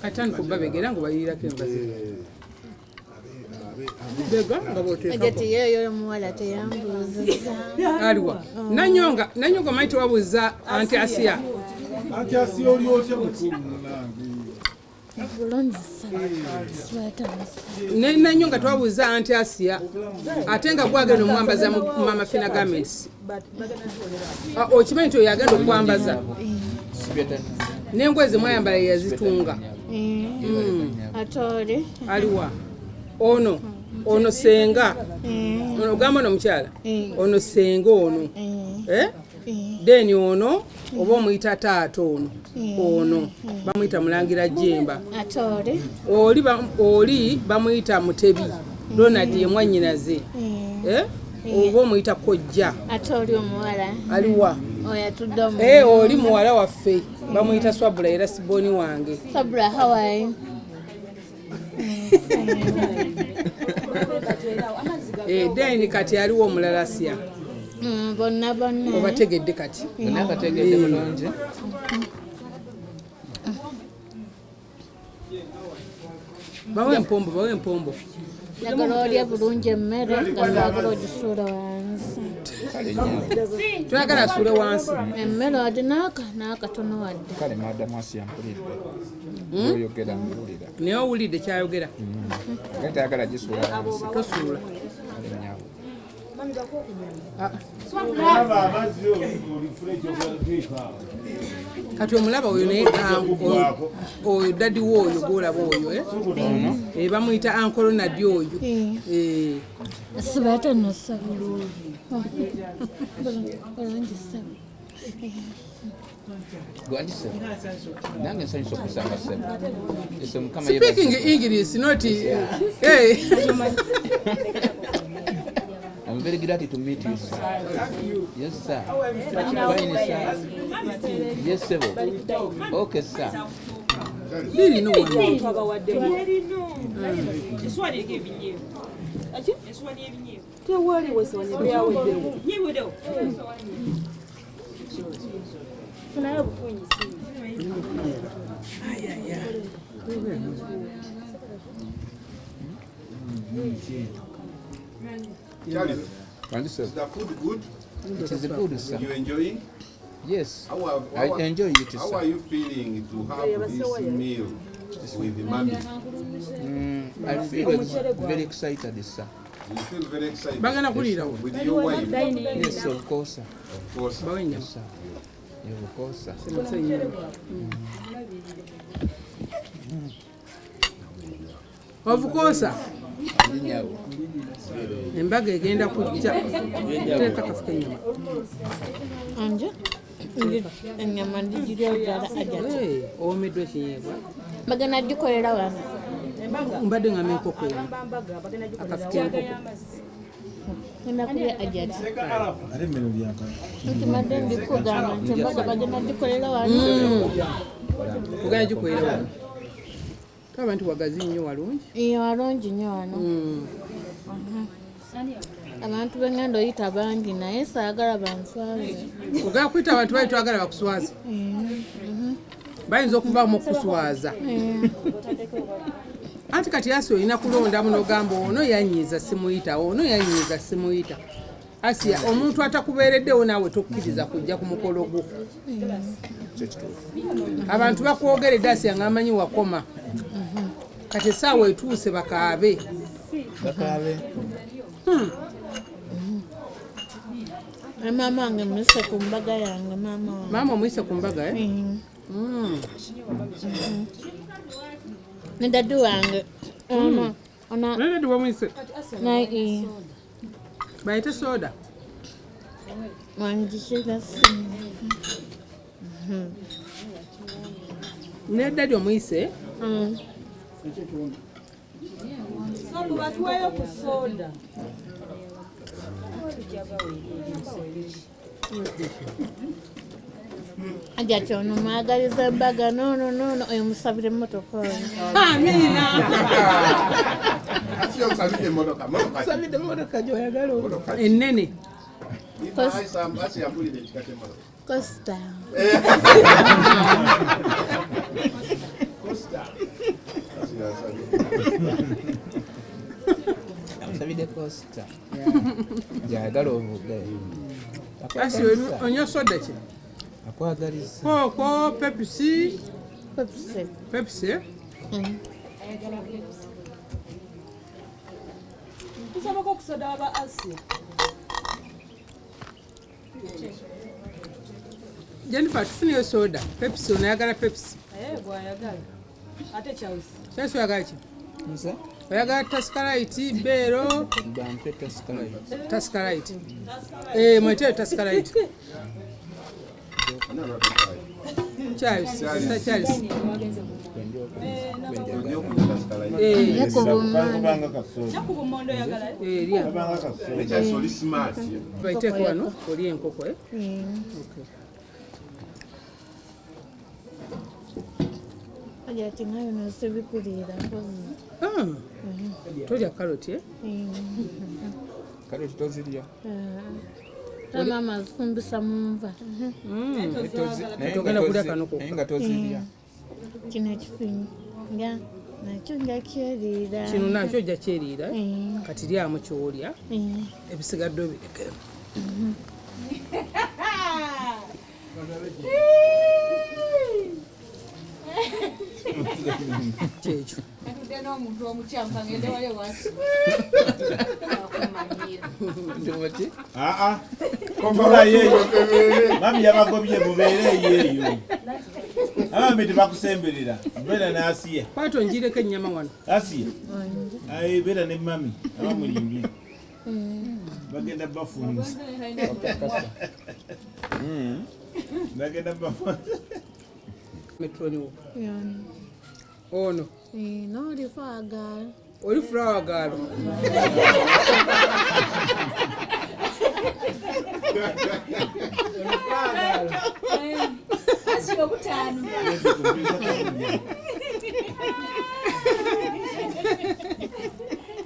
Katandika obbabegera ng'obayiirako enva zino. Bega nga bw'oteekako. Ejati yeeyo omuwala teyambuuzizza. Aliwa. Nanyonga, Nanyonga omanyi tewabuuza anti Asiya. Anti Asiya oli otya mukulu munnange? Bulungi ssebo. Sweta musa. Ne Nanyonga twabuuza anti Asiya ate nga gwagenda omwambaza mu Mama Fina Garments. Ah, okimanyi nti oyo agenda okwambaza n'engoye ze mwayambala ye yazitunga. Ate oli? Aliwa. Ono ono senga ono ogamba ono omukyala ono senga ono, eh? Then ono oba omuyita taata ono ono bamuyita Mulangira Jemba. Ate oli? Oli oli bamuyita Mutebi Ronald, ye mwannyinaze, eh? Oba omuyita kojja. Ate oli omuwala? Aliwa? Oyo atudde omu. Eh, oli muwala waffe bamuyita Swabula era siboni wange. Sabra, how are you? Eh, then kati aliwo omulala Asiya. Bonna bonna. Obategedde kati? Bonna bategedde bulungi. Bawe empombo, bawe empombo. Njagala olye bulungi emmere nga saagala ogisuula wansi. Kale nnyabo. Toyagala asuule wansi. Emmere wadde n'aka n'akatono wadde. Kale madamu Asiya mpulidde. Oyogera mpulira. Naye owulidde kyayogera? Ate tayagala gisuula wansi. Tosuula. Kale nnyabo. Kati omulaba oyo naye oyo daddy we oyo gwolaba oyo, eh? Eh, bamuyita Uncle Ronald oyo. Eh. Sibata nno ssebo. Bulungi ssebo. Gwangi ssebo. Nange nsanyusa okusanga ssebo. Ese Mukama Speaking English, not hey. I'm very glad to meet you, sir. Yes, sir. Fine, sir. Yes, sir. Okay, sir. Birino wano. Eswali eriko ebinyeebwa. Eswali y'ebinyeebwa. Tewaliwo eswali byaweddewo. Nyeebwedewo. Funayo bufunyi. Charles, Thank is the food good? It is good, sir. You enjoying? Yes. How are, I how are- enjoy it, How sir. are you feeling to have this meal with the mommy? I feel very excited, sir. You feel very excited. Bagenda kuliirawo. With your wife? Yes, of course. Sir. Of course. Bawe ennyama. Yes, sir. Yeah, of course, sir. Simuse ennyama. Ofukosa embaga egenda kujja teeka kafuka ennyama. Anje ennyama ndigirya ddala ajati. Eh, owomeddwa ekinyeebwa. Bagenda gikolera wano. Mbadde ngamba enkoko eno akafuka enkoko. Ngenda kulya ajati. Nti mbadde ndikugamba nti embaga bagenda gikolera wano. Tugenda gikolera wano. Tulaba nti wagazi nnyo walungi. Iyo walungi nnyo wano. Abantu bengenda oyita bangi naye saagala banswaze. Ogala kuyita abantu bali twagala bakuswaze. Bayinza okuvaamu okukuswaza. Anti kati Asiya olina kulondamu n'ogamba ono yanyiiza simuyita, ono yanyiiza simuyita. Asiya omuntu atakubeereddewo naawe tokkiriza kujja ku mukolo gwo. Abantu bakwogeredde Asiya ng'amanyi wakoma. Kati essaawa etuuse bakaabe. Bakaabe. Ne maama wange muyise ku mbaga yange maama wange. Maama omuyise ku mbaga eh? Ne daddy wange. Ono ono Ne daddy wamuyise? Naye Bayite soda. Wangisira simu. Ne daddy omuyise? Sobu batuweeyo ku soda. Ajati ono mwagaliza embaga noono noono oyo musabire emmotoka oyo. Amiina. Asiya osabidde emmotoka. Mmotoka ki? Osabidde emmotoka gy'oyagala. Mmotoka ki? Ennene. Asiya mbulira ekika ky'emmotoka. Costa. Costa. Asiya asabidde. Osabidde Costa. Gy'ayagala ovuge. Asiya onywa soda ki? Akwagaliza. Kooko, Pepsi. Pepsi. Pepsi eh? Tusabako ku soda waba Asia. Jennifer tufuneyo soda. Pepsi onayagala Pepsi. Eh, gwayagala. Ate Charles. Charles oyagala ki? Nze? Oyagala Tascalite, Beero, Bampe Tascalite. Tascalite. Eh, mwete Tascalite. Charles, Mr. Charles. Eh, Nakubumondo oyagala. Eh, lya. Ne Charles oli smart. Baiteeko wano oli enkoko eh? Okay. Ajati nga bino sibikuliira mpozi. Ah, tolya karoti eh? Karoti tozirya. Ta maama azifumbisa mu nva. Togenda kulya kano kokka. Naye nga tozirya. Kino ekifunyi nga nakyo nja kyeriira. Kino nakyo ojja kyeriira eh? Kati lyamu ky'olya ebisigadde obirekere. Kyekyo. Atudde n'omuntu omukyamu kangende wali ewasi. Aa, tulayo eyo. Mami yabagobye mubeere eyo eyo. Abambi tebakusemberera. Beera ne Asiya. Kwata onjireko ennyama wano. Asiya. Ayi beera ne mami abamulimbye. Bagenda bafunza. Bagenda bafunza. Metroni wo. Ono. N'oli faagala. Oli flower girl. Asia obutaano.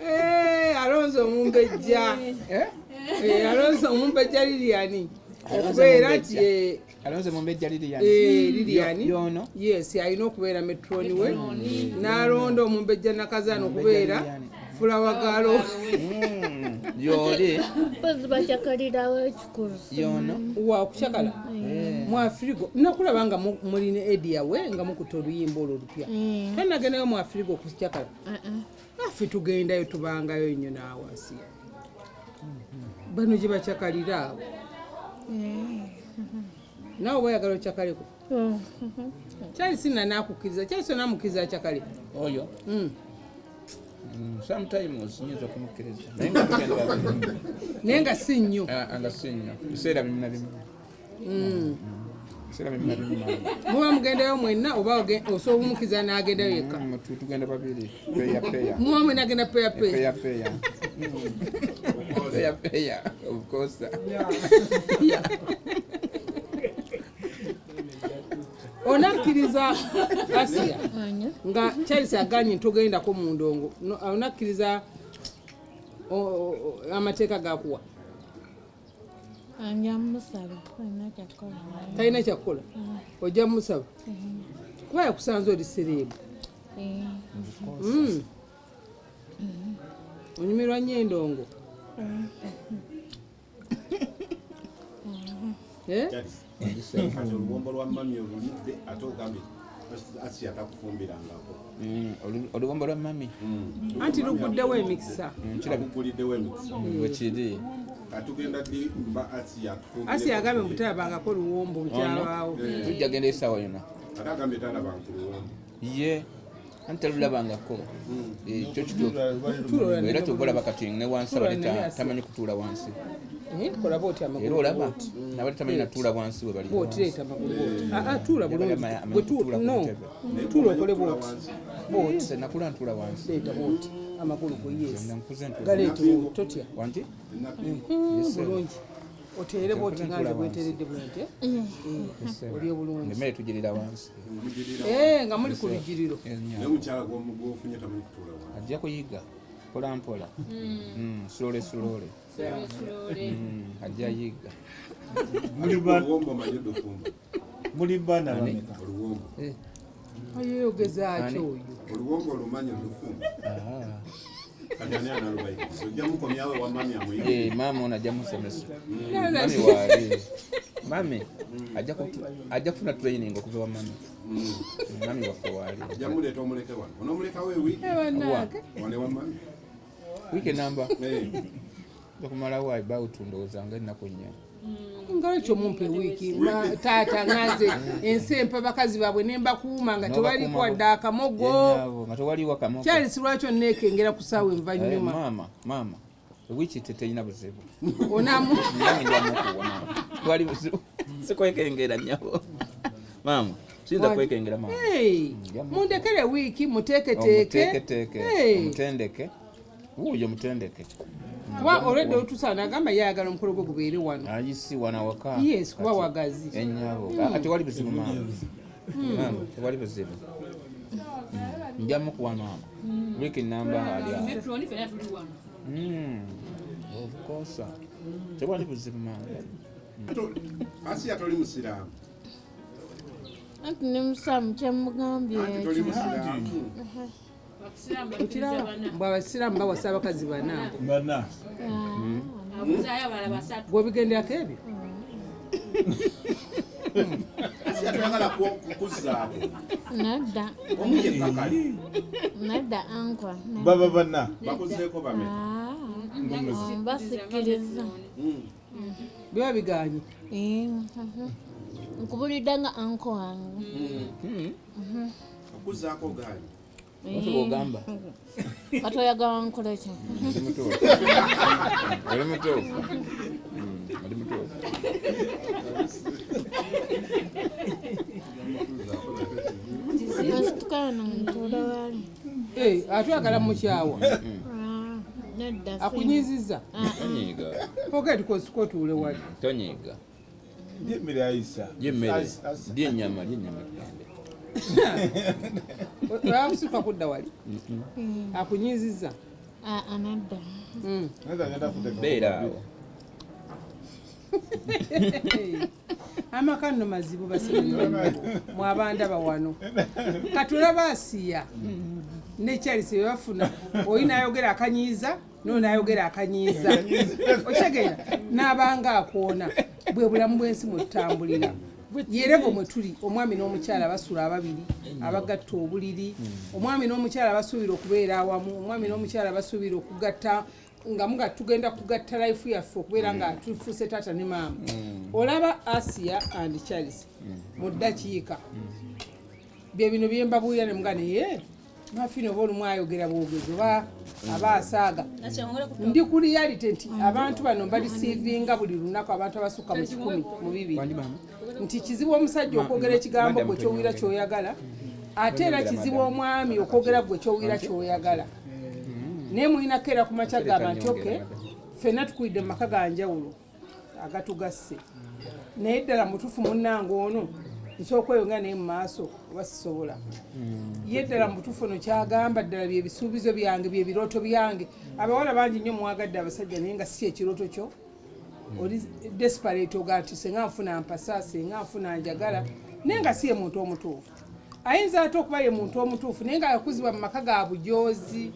Eh, alonze omumbejja. Eh? Eh, alonze omumbejja Lilian. Okubeera nti Alonze mumbejja Lilian. Lilian. Yono. Yes, alina okubeera metroni we. N'alonda omumbejja Nakazaana okubeera fulawagalo. Yoli. Mpozi bakyakalirawo ekikulu. Yono. Wakukyakala mu Afrigo nakulaba nga muli ne Eddie we nga mukutte oluyimba olwo olupya. Tanagendayo mu Afrigo okukyakala? Affe tugendayo, tubangayo nnyo naawe Asiya. Bano gye bakyakalira awo. Naawe oba oyagala okyakaleko? Kyali sinna naakukkiriza, kyali so naamukkiriza akyakale. Oyo. Sometimes nyinza okumukkiriza. Naye nga tugenda babiri. Naye nga si nnyo. Ah, nga si nnyo. Biseera bimu na bimu. Biseera bimu na bimu. Muba mugendayo mwenna oba osobola okumukkiriza n'agendayo yekka? Tugenda babiri. Peya peya. Muba mwenna agenda peya peya. Peya peya. Peya peya. Of course. Onakkiriza Asiya nga Charles aganye ntogendako mu ndongo, onakkiriza amateeka gakuwa? Nja musaba, talina kyakukola. Talina kyakukola, ojja musaba kuba yakusanze oli siriimu. Onyumirwa nnyo endongo. Kati oluwombo lwa mami olulidde ate ogambye Asiya takufumbirangako. Oluwombo lwa mami anti luguddewo emikisa. Luguliddewo emikisa. Wekiri. Katugenda ddi mba Asiya atufumbire? Asiya agambye mutalabangako luwombo bukyabaawo. Tujja genda essaawa yonna. Ate agambye talabanga ku luwombo. Ye anti talulabangako. Kyo kituufu. Era kyova olaba kati ne wansi abadde tamanyi kutuula wansi. Kola bwoti amagulu. Era olaba nabadde tamanyi natuula wansi we bali. Bwoti leeta amagulu bwoti. Tuula bulungi. Bwe tuula no. Tuula okole bwoti. Bwoti. Nakula ntuula wansi. Leeta bwoti amagulu go, yes. Nkuze ntuula. Galeete totya. Wangi? Bulungi. Oteere bwoti nga nze bwenteeredde bwenti. Oli obulungi. Emmere tugirira wansi. Nga muli ku lugiriro. Naye omukyala gw'ofunye tamanyi kutuula wansi. Ajja kuyiga mpola mpola. Slowly slowly. Ajja yiga. Oluwombo omanyi odufumba? Muli baana bameka? Oluwombo. Ayeyogeza ki oyo? Oluwombo olumanyi odufumba? Kati ani analubayigiriza? Ojja mukomyawo ewa mami amuyigirize. Maama ono ajja musomesa. Mami waali. Mami ajja kufuna training okuva wa mami. Mami waffe waali. Ojja muleeta omuleke wano. Onoomulekawo ewiiki? Wano ewa mami. Wiiki enamba? Okumalawo about ndowooza nga ennaku 4. Nga ekyo mumpa ewiiki taata nganze ensi empa bakazi baabwe ne mbakuuma nga tewaliko wadde akamogo. Nga tewaliwo akamogo. Charles lwaki onneekengera ku ssaawa envannyuma? Maama, maama, ewiiki terina buzibu. Onamu. Nange nja mukuwa maama. Tewali buzibu. Sikwekengera nnyabo. Maama, siyinza kwekengera maama. Mundekere wiiki muteeketeeke. Omuteeketeeke. Omutendeke. Wuuyo mutendeke. Kuba olwedde olutuusa nagamba yayagala omukolo gwe gubeere wano. Ayisi wano awaka. Yes, kuba wagazi. Ennyabo. Tewali buzibu maama. Maama, tewali buzibu. Nja mukuwa maama. Wiiki namba ali awo. Of course. Tewali buzibu maama. Asiya toli musiraamu? Anti ne musiraamu kyemugambye Anti toli musiraamu. Okiraba mbwe abasiraamu bawasa abakazi bana. Bana. Bw'obigenderako ebyo? Asiya toyagala kukuzzaako. Nedda. Omu yekka kale. Nedda ankwa. Baba bana. Bakuzzeeko bameka? Basikiriza. Biba biganye. Nkubulidde nga anko wange. Okuzzaako ganye. Lwaki bw'ogamba? Kati oyagala nkole ki? Oli mutuufu. Oli mutuufu. Oli mutuufu. Nsituka wano ntuula wali. Ate oyagala mukyawa? Nedda. Akunyiizizza? Tonyiiga. Ogenda tukosika otuule wali. Tonyiiga. Lya emmere Ayisa. Lya emmere. Lya ennyama, lya ennyama tugende. Oyakusituka kudda wali? ; Nedda. Beera awo. Amaka nno mazibu basibe mwabandaba wano. Katulaba Asiya ne Charles bye bafuna, oyi n'ayogera akanyiiza n'oyo n'ayogera akanyiiza, okitegeera, n'abanga akoona. Bwe bulamu bw'ensi mwe tutambulira, yerevo mwe tuli. Omwami n'omukyala basula ababiri, abagatta obuliri. Omwami n'omukyala basuubira okubeera awamu. Omwami n'omukyala basuubira okugatta nga muga tugenda kugatta life yaffe okubeera nga tufuuse taata ne maama. Olaba Asia and Charles mu ddakiika bye bino byembabuulira ne muga, naye mafino oba olumu ayogera bwogezi oba aba asaaga. Ndi ku reality nti abantu bano mbareceivinga buli lunaku, abantu abasukka mu 120, nti kizibu omusajja okwogera ekigambo gwe kyowulira kyoyagala, ate era kizibu omwami okwogera gwe kyowulira kyoyagala. Naye mulina keera ku makya gamba nti okay, ffenna tukulidde mu maka ga njawulo agatugasse, naye ddala mutuufu munnange ono nsobola okweyongera naye mu maaso oba sisobola? Ye ddala mutuufu ono kyagamba ddala byebisuubizo byange, byebirooto byange? Abawala bangi nnyo mwagadde abasajja naye nga si kyekirooto kyo. Oli desperate, oga nti senga nfuna mpasa, senga nfuna njagala, naye nga si ye muntu omutuufu. Ayinza ate okuba ye muntu omutuufu naye nga yakuzibwa mu maka ga bujoozi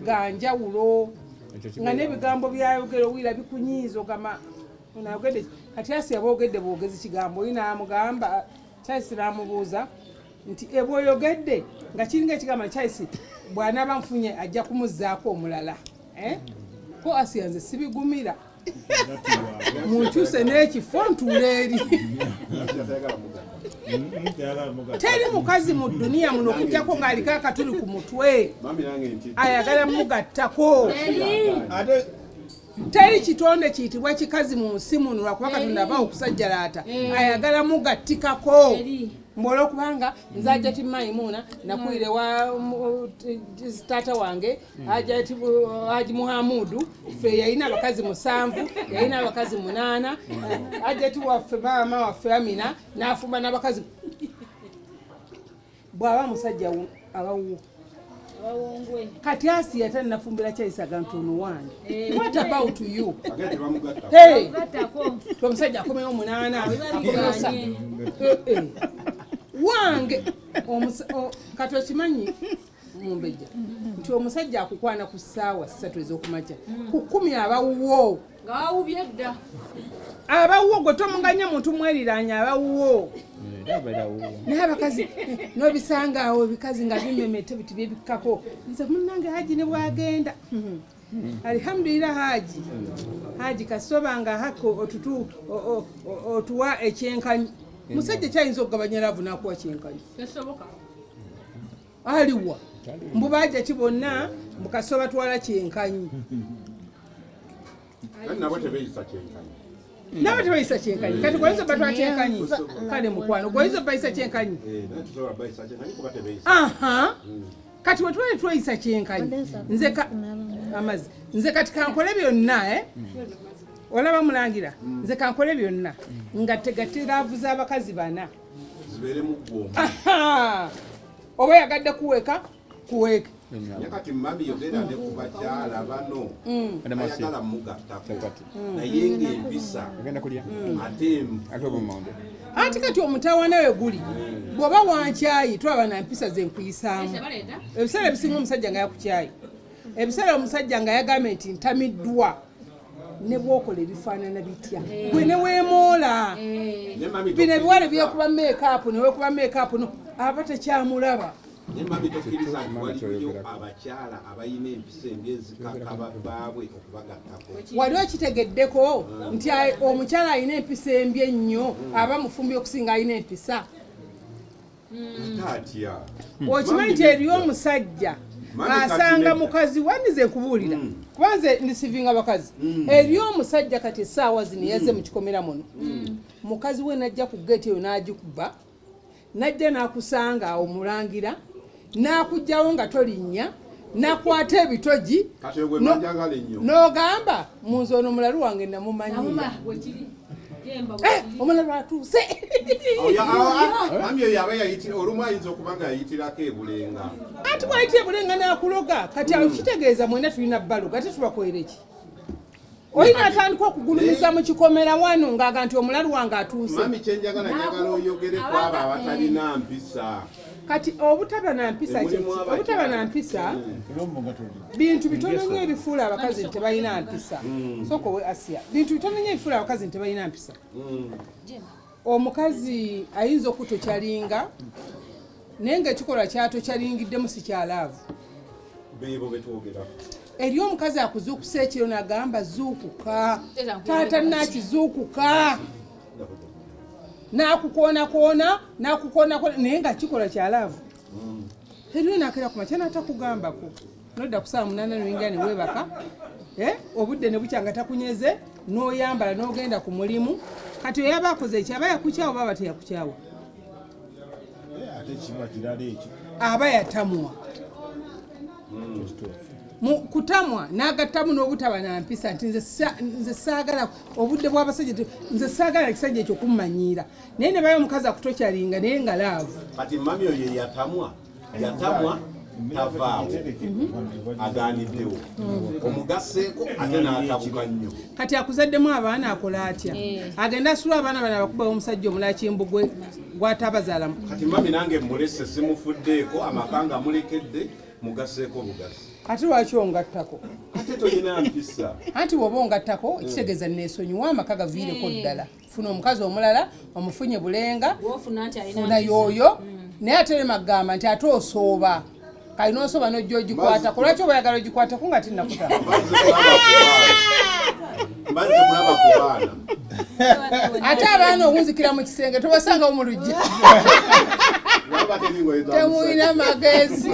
ga njawulo, nga n'ebigambo byayogera owira bikunyiiza, ogamba ono ayogedde ki? Kati Asi yaboogedde bwogezi kigambo, oyi n'amugamba, Charles n'amubuuza nti ebwoyogedde nga kiringa ekigamba Charles bw'anaaba nfunye ajja kumuzzaako omulala, eh? Ko Asiya, nze sibigumira, munkyuse n'ekifo ntuula eri. Teri mukazi mu duniya muno okujjako ng'aliko akatuli ku mutwe ayagala mugattako. Teri kitonde kiyitibwa kikazi mu nsi muno, lwakuba Katonda abawo okusajjalaata, ayagala mugattikako. Mbu olwokubanga nze Hajati Maimuna nakulire wa taata wange Hajati Haji Muhamudu, ffe yalina abakazi musanvu, yalina abakazi munaana. Hajati waffe maama waffe Amina n'afumba n'abakazi. Bw'aba musajja abawuwo. Kati Asiya tannafumbira kyayisaga nti ono wange. What about you? Hey! Omusajja akomewo munaana, akomewo sa wange. Kati okimanyi mumbejja nti omusajja akukwana ku ssaawa 3 ez'okumakya, ku 10 abawuwo. Nga wawubye dda. Abawuwo. Gwe tomuganya muntu mweriraanya, abawuwo. Naye abakazi nobisanga awo, ebikazi nga bimemete biti byebikkako. Nze munnange Haji ne bwagenda, alhamdulillah, Haji, Haji kasoba nga hako otutu otuwa ekyenkanyi. Musajja kyayinza okugabanya love nakuwa kyenkanyi? Tesoboka. Aliwa? Mbu bajja ki bonna, mbu kasoba twala kyenkanyi. Kandi nabo tebeyisa kyenkanyi. Nabo tebayisa kyenkanyi. Kati gwoyinza obatwala kyenkanyi? Kale mukwano, gwoyinza obayisa kyenkanyi? Eh, naye tusobola bayisa kyenkanyi kuba tebeyisa. Aha, kati wetubale tweyisa kyenkanyi, nze ka amazzi, nze kati kankole byonna, eh? Olaba mulangira, nze kankole byonna nga tegatte love z'abakazi bana. Zibeere mu ggwo. Aha! Oba yagadde kuweeka, kuweeke. Naye kati mami, yogera ne ku bakyala bano ayagala mugattako naye ng'empisa ate Anti kati omutawaana we guli, bw'oba wankyayi twaba na mpisa ze nkuyisaamu. Ebiseera ebisinga omusajja nga yakukyayi, ebiseera omusajja nga yagambye nti ntamiddwa, ne bwokola ebifaanana bitya, gwe ne weemoola. Ne mami, Bino ebiwala byekuba makeup, ne weekuba makeup, no aba tekyamulaba. Ne mami, tokkiriza nti waliyo abakyala abalina empisa embi ezikaka babbaabwe okubagattako? Wali okitegeddeko nti omukyala alina empisa embi ennyo aba mufumbi okusinga alina empisa? Ate atya? Okimanyi nti eriyo omusajja Mami, kati asanga nedda. mukazi wanize, nkubuulira, kuba nze ndisivinga bakazi. Eriyo omusajja kati essaawa zino yazze mu kikomera muno, mukazi we najja ku geeti eyo n'agikuba, najja n'akusanga awo mulangira, n'akugjawo nga tolinnya, nakwata ebitogi. Kati ogwe manjagala ennyo. N'ogamba munze ono mulalu wange namumanyira. Eh, omulalu atuuse. Mami, oyo aba yayitira, olumu ayinza okuba nga yayitirako ebulenga. Anti bwayitira ebulenga n'akuloga. Kati awo kitegeeza mwena tulina baloga, ate tubakolere ki? Olina atandika okugulumiza mu kikomera wano ng'aga nti omulalu wange atuuse. Mami, kyenjagala, njagala oyogere ku abo abatalina mpisa. Kati obutaba na mpisa Mulimu kyeki? abakyala. Obutaba na mpisa bintu bitono nnyo ebifuula abakazi nti tebalina mpisa. Sooka owe Asiya. Bintu bitono nnyo ebifuula abakazi nti tebalina mpisa. Omukazi ayinza okutokyalinga, naye ng'ekikolwa kyatokyalingiddemu si kya love. Beebo betwogerako. Eri omukazi akuzuukusa ekiro n'agamba, "Zuukuka taata, naakizuukuka," n'akukoonakoona, n'akukoonakoona, naye nga kikolwa kya love. Eriyo nakera ku makya n'atakugambako, nodda ku saawa 8 noyingira ne weebaka. Obudde ne bukya nga takunyeze, n'oyambala n'ogenda ku mulimu. Kati oyo aba akoze eki? Aba yakukyawa oba aba teyakukyawa? Ate kiba kirala ekyo. Aba yatamwa. Mu kutamwa n'agattamu n'obutaba na mpisa nti nze saagala obudde bw'abasajja, nze saagala ekisajja ekyo kummanyiira, naye ne bayo omukazi akutokyalinga naye nga love. Kati mami, oyo yatamwa, yatamwa tavaawo, aganiddewo, omugasseeko ate n'atabuka nnyo. Kati akuzaddemu abaana, akola atya? Agenda asula abaana bano abakubawo omusajja omulala kimbugwe gw'atabazaalamu. Kati mami, nange mulese, simufuddeeko, amaka nga mulekedde, mugasseeko bugasi. Ate lwaki ongattako? Ate tolina mpisa. Anti bw'oba ongattako, kitegeeza neesonyiwa amaka, gaviireko ddala. Funa omukazi omulala, omufunye bulenga. Wofuna nti alina Funa mpisa. yooyo, naye ate lemagamba nti ate osooba kalina osooba n'ojja ogikwatako. Lwaki oba oyagala ogikwatako nga tinnakuta? Mbanze kulaba ku baana. Ate abaana owunzikira mu kisenge, tobasangawo mu lujja. Waba teri ngoye za Temulina magezi,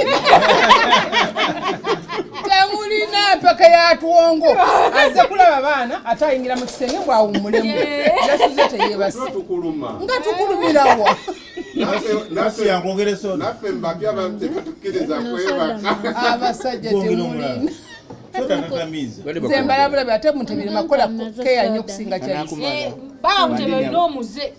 temulina mpaka yatwongo. Azze kulaba baana, ate ayingira mu kisenge bwawummulemu, yasuze teyebase. Tukuluma. Nga tukulumirawa? Naffe yankwogere soda. Naffe mbapya tebatukkiriza kwebaka. Abasajja temulina. Soda tatamiiza. Nze mbalabulabe, ate mutebirema kukola keya nnyo okusinga Kyalisi. Baba Mutebi olina omuze.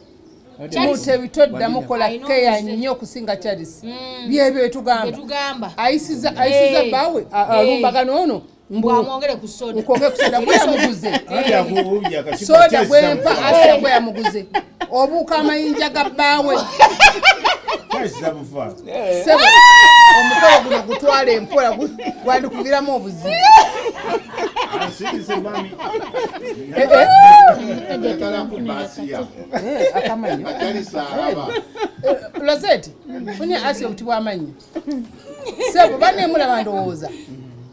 Mutebi toddamu kola Alina keya omuze. nnyo okusinga Charles. Byebyo byetugamba. Byetugamba. Ayisiza ayisiza bbaawe, alumbagana ono mbu Bwamwongere ku soda. Nkwongere ku soda gwe yamuguze. Anti akuwumbye akacupa. Soda Charles gwempa tamufa. Asiya gwe yamuguze, obuuka amayinja ga bbaawe. Charles tamufa. Sebo, omukolo guno gutwala empola, gwandikuviramu obuzibu. Asirise mami. Eh, eh. Njagala kubba Asiya. Akamanyo. Ajalisa alaba. Rosette, funye Asiya obuti bw'amannyo. Sebo, bannemulaba, ndowooza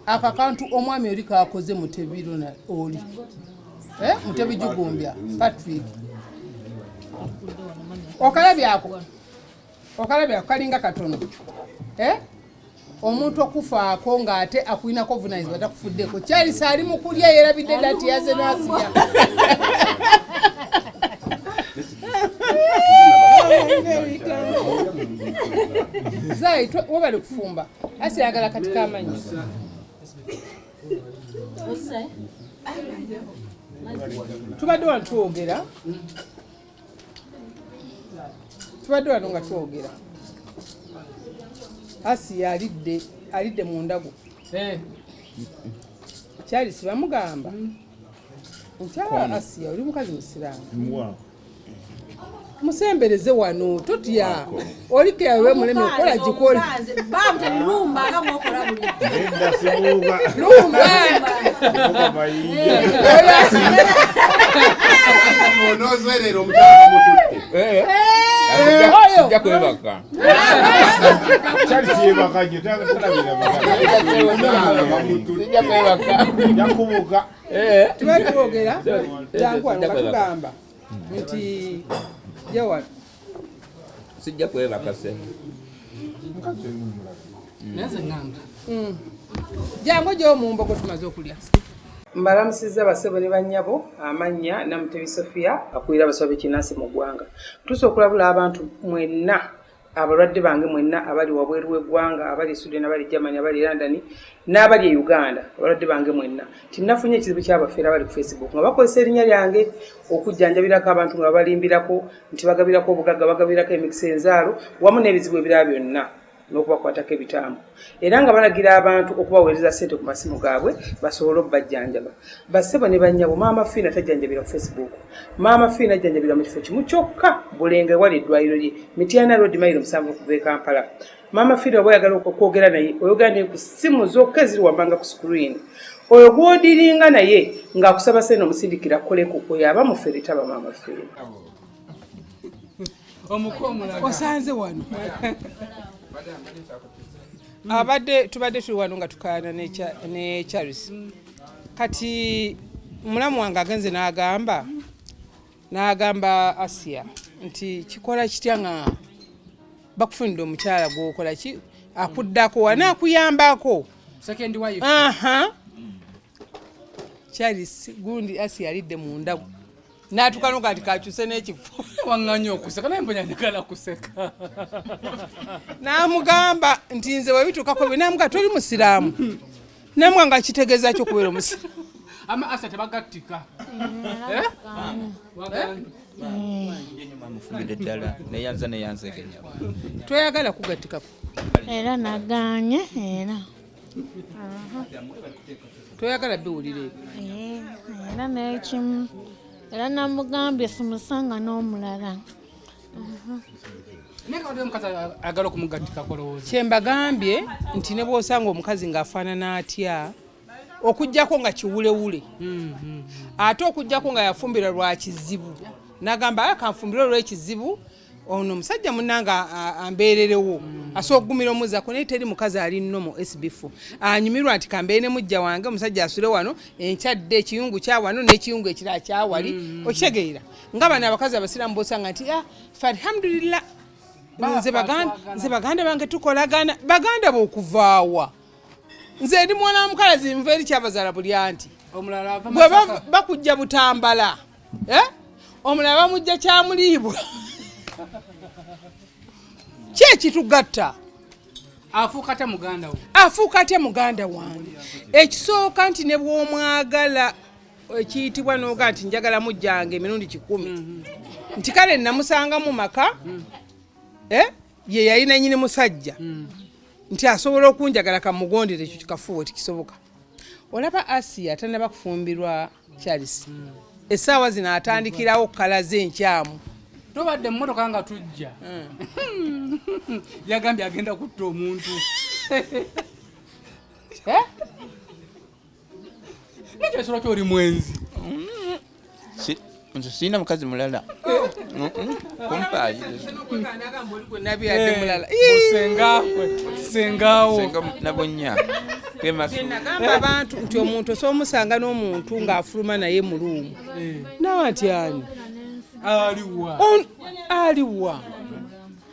ako akantu omwami oli kakoze Mutebiro na oli. Mutebi Jugumbya Patrick, okalabyako, okalabyako kalinga katono. Eh? Omuntu okufaako ng'ate akulinako obuvunanyizibwa takufuddeko. Kyalisa ali mu kulya, yerabidde dda nti yaze n'Asiya. Zai, webale kufumba. Asiya ayagala kati kamanyi. Tubadde wano twogera, tubadde wano nga twogera. Asiya alidde, alidde mu ndago. Charles bamugamba nti, "Ah, Asiya, oli mukazi musiraamu." Muwaako. Musembereze wano, totya, oli kewe muleme okukola gikole. Baba Mutebi, lumba nga bwokola buli. Nedda, sibuuka. Lumba. Sibuuka mayinja. Onoozerera omukyala bamututte. Oyo. Sijja kwebaka. Charles yebaka nnyo, talabira Omukyala bamututte. Sijja kwebaka. Yakubuka. Tuba twogera, jangu wano, Sijja nga kwebaka. tugamba nti jewano. Sijja kwebaka se. Naye ŋŋamba. Jangu gyomumbogo, tumaze okulya. Mbalamusizza basebo ne bannyabo. Amannya Namutebi Sofia, akulira abasawo b'ekinnansi mu ggwanga. Ntuuse okulabula abantu mwenna abalwadde bange mwenna abali wabweru w'eggwanga, abali e Sweden, abali Germany, abali London n'abali e Uganda. Abalwadde bange mwenna, tinnafunye ekizibu ky'abafeera abali ku Facebook nga bakozesa erinnya lyange okujjanjabirako abantu, nga babalimbirako nti bagabirako obugagga, bagabirako emikisa, enzaalo wamu n'ebizibu ebirala byonna. n'okubakwatako ebitambo era nga balagira abantu okubaweereza ssente ku masimu gaabwe basobole okubajjanjaba. Bassebo ne bannyabo Maama Fiina tajjanjabira ku Facebook. Maama Fiina ajjanjabira mu kifo kimu kyokka Bulenga ewali eddwaliro lye Mityana Road mayiro musanvu okuva e Kampala. Maama Fiina oba oyagala okwogera naye oyogera naye ku ssimu zokka eziri wammanga ku screen. Oyo gw'odiringa naye ng'akusaba ssente omusindikira akoleko oyo aba mufere taba Maama Fiina. Osanze wano abadde tubadde tuli wano nga tukaana ne Charles kati mulamu wange agenze n'agamba n'agamba Asia nti kikola kitya nga bakufunidde omukyala gwokola ki akuddako wana akuyambako aha Charles gundi Asia alidde mu ndagu n'atuuka noga nti kakyuse n'ekifo waŋŋanya okuseka naye mponya njagala kuseka n'amugamba nti nze webituukako bye n'amugamba toli musiraamu namwa nga kitegeeza ki okubeera omusiraamu ama asa tebagattika eh? Mufumbire ddala neyanza neyanzegenya toyagala kugattikako era naganye era toyagala biwulira ebyo eh, era nekimu era namugambye simusanga n'omulala kyembagambye nti ne bwosanga omukazi ng'afaanana atya okugyako nga kiwulewule hmm, hmm, hmm. ate okugyako nga yafumbirwa lwa kizibu nagamba ah, kanfumbirwe olw'ekizibu ono omusajja munange ambeererewo asobola okugumira omuzako naye teri mukazi ali nno mu sb4 anyumirwa nti kambeere ne mujja wange omusajja asule wano enkyadde ekiyungu kyawano n'ekiyungu ekirala kyawali mm. okitegeera nga bano abakazi abasiraamu bosanga nti ah, fe alhamdulillah nze baganda bange tukolagana baganda bokuvaawa nze ndi mwana wa mukalazi nva eri kyabazaala buli anti bwe bakujja butambala eh? omulala bamujja kyamuliibwa ki ekitugatta afuuka atya muganda we afuuka atya muganda wange ekisooka nti ne bw'omwagala ekiyitibwa noga nti njagala mujjange emirundi kikumi mm-hmm. nti kale namusanga mu maka mm. eh? ye yalina nyini musajja mm. nti asobola okunjagala kamugondere ekyo kikafuuwe tekisoboka olaba asiya tanaba kufumbirwa charles mm. essaawa zino atandikirawo kukalaze enkyamu tobadde mumotoka nga tujja mm. yagambye agenda kutta omuntu eh? Nekyo ekiro kyoli mwenzi. Nze sirina mukazi mulala. Sengawo. Nabunya. Nagamba abantu nti omuntu osobola omusanga n'omuntu ng'afuluma naye mu luumu. Nawe nti ani? Aliwa. Aliwa.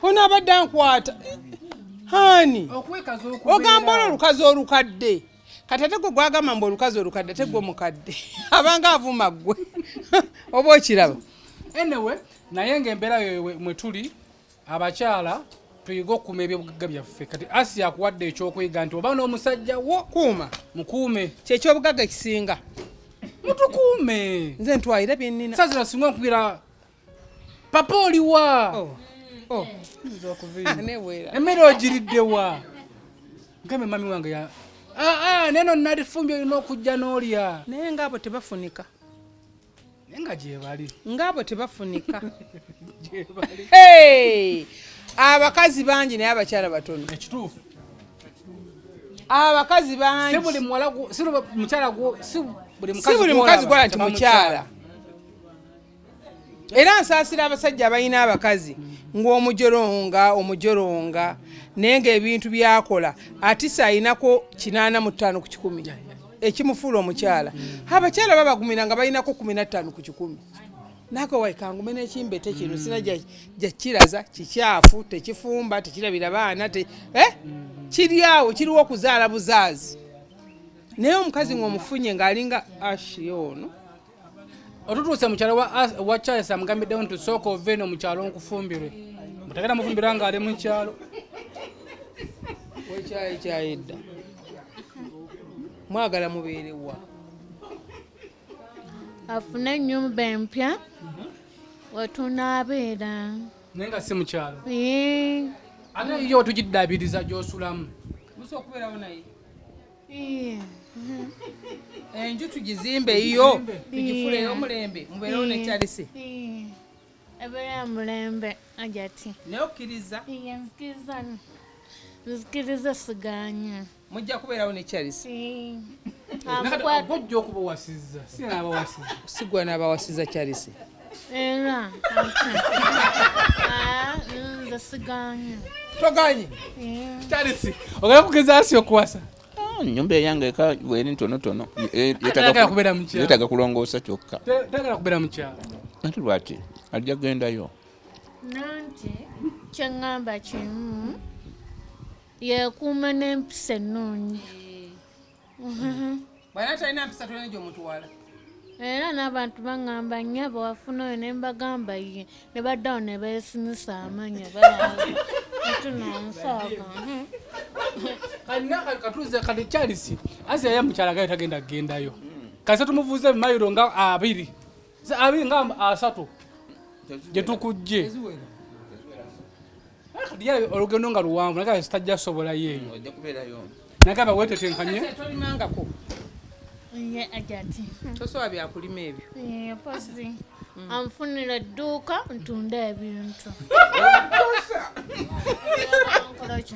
Ono abadde ankwata. Hani? Ogamba olwo olukazi olukadde. Kati ate gwe gwagamba mbu olukazi olukadde ate gwe mukadde abanga avuma ggwe oba okiraba. Anyway, naye ng'embeera yo mwe tuli abakyala tuyige okukuuma ebyobugagga byaffe. Kati Asia akuwadde ekyokuyiga nti oba n'omusajja wo kuuma mukuume, kyekyobugagga ekisinga mutukuume. Nze ntwalira bye nnina. Sazira singa onkubira papa oliwa oh. Oh. Emmere ogiriddewa ngambe mami wange ya ah, ah, neno nalifumbye olina okujja n'olya naye ngaabo tebafunika naye nga gyebali ngaabo tebafunika abakazi bangi naye abakyala batono ekituufu abakazi bangi si buli muwala si mukyala si buli mukazi gwala nti mukyala era nsaasira abasajja abalina abakazi ng'omujoronga omujoronga naye ng'ebintu byakola atisa alinako 85 ku kikumi ekimufuula omukyala abakyala babagumira nga balinako 15 ku kikumi nako waikangume n'ekimbete kino sina jakiraza kikyafu tekifumba tekirabira baana te, eh? kiri awo kiriwo okuzaala buzaazi naye omukazi ng'omufunye ng'alinga ashi ono Otutuuse mukyalo wa Charles amugambiddewo nti sooka ove eno mu kyalo nkufumbirwe. Mutagenda mufumbirwa ng'ali mu kyalo. Wekyayi kyayidda. Mwagala mubeere wa? Afune ennyumba empya wetunaabeera. Naye nga si mu kyalo. Ate yo tugiddaabiriza gy'osulamu. Musobola okubeerawo naye? Iye. Enju tugizimbe eyo, tugifule ey'omulembe, mubeerewo ne Charles. Iye. Ebeera ya mulembe Hajati. Naye okkiriza? Iye, nzikiriza. Nzikiriza siganya. Mujja kubeerawo ne Charles. Iye. Ojja okubawasizza, si n'abawasizza. Si gwe n'abawasizza Charles. Era ate. Ah, nze siganya. Toganye? Charles, ogenda kugeza asi okuwasa? Ennyumba eyange eka bweri ntonotono. Tayagala kubeera mu kyalo. Yeetaaga kulongoosa kyokka. Tayagala kubeera mu kyalo. Ate lwaki? Ajja kugendayo. Nanti kye ŋŋamba kimu yeekuuma n'empisa ennungi. Bw'ana talina mpisa tolina gy'omutwala. Era n'abantu baŋŋamba nnyabo wafuna oyo ne mbagamba ye ne baddawo ne beesimisa amannya balaba ati nonsaaga. Kalina katuuze kati Charles Asia ye mukyala gayo tagenda kugendayo. Kasi tumuvuze mayiro nga 2. 2 nga 3. Gye tukujje. Kati ye olugendo nga luwanvu naye kati tajja kusobolayo eyo. Ojja kubeerayo. Nagamba weetetenkanye. Tolimangako. Ye Hajati. Tosobola byakulima ebyo. Ye pozi. Anfunira edduuka ntunde ebintu. Nkola ki?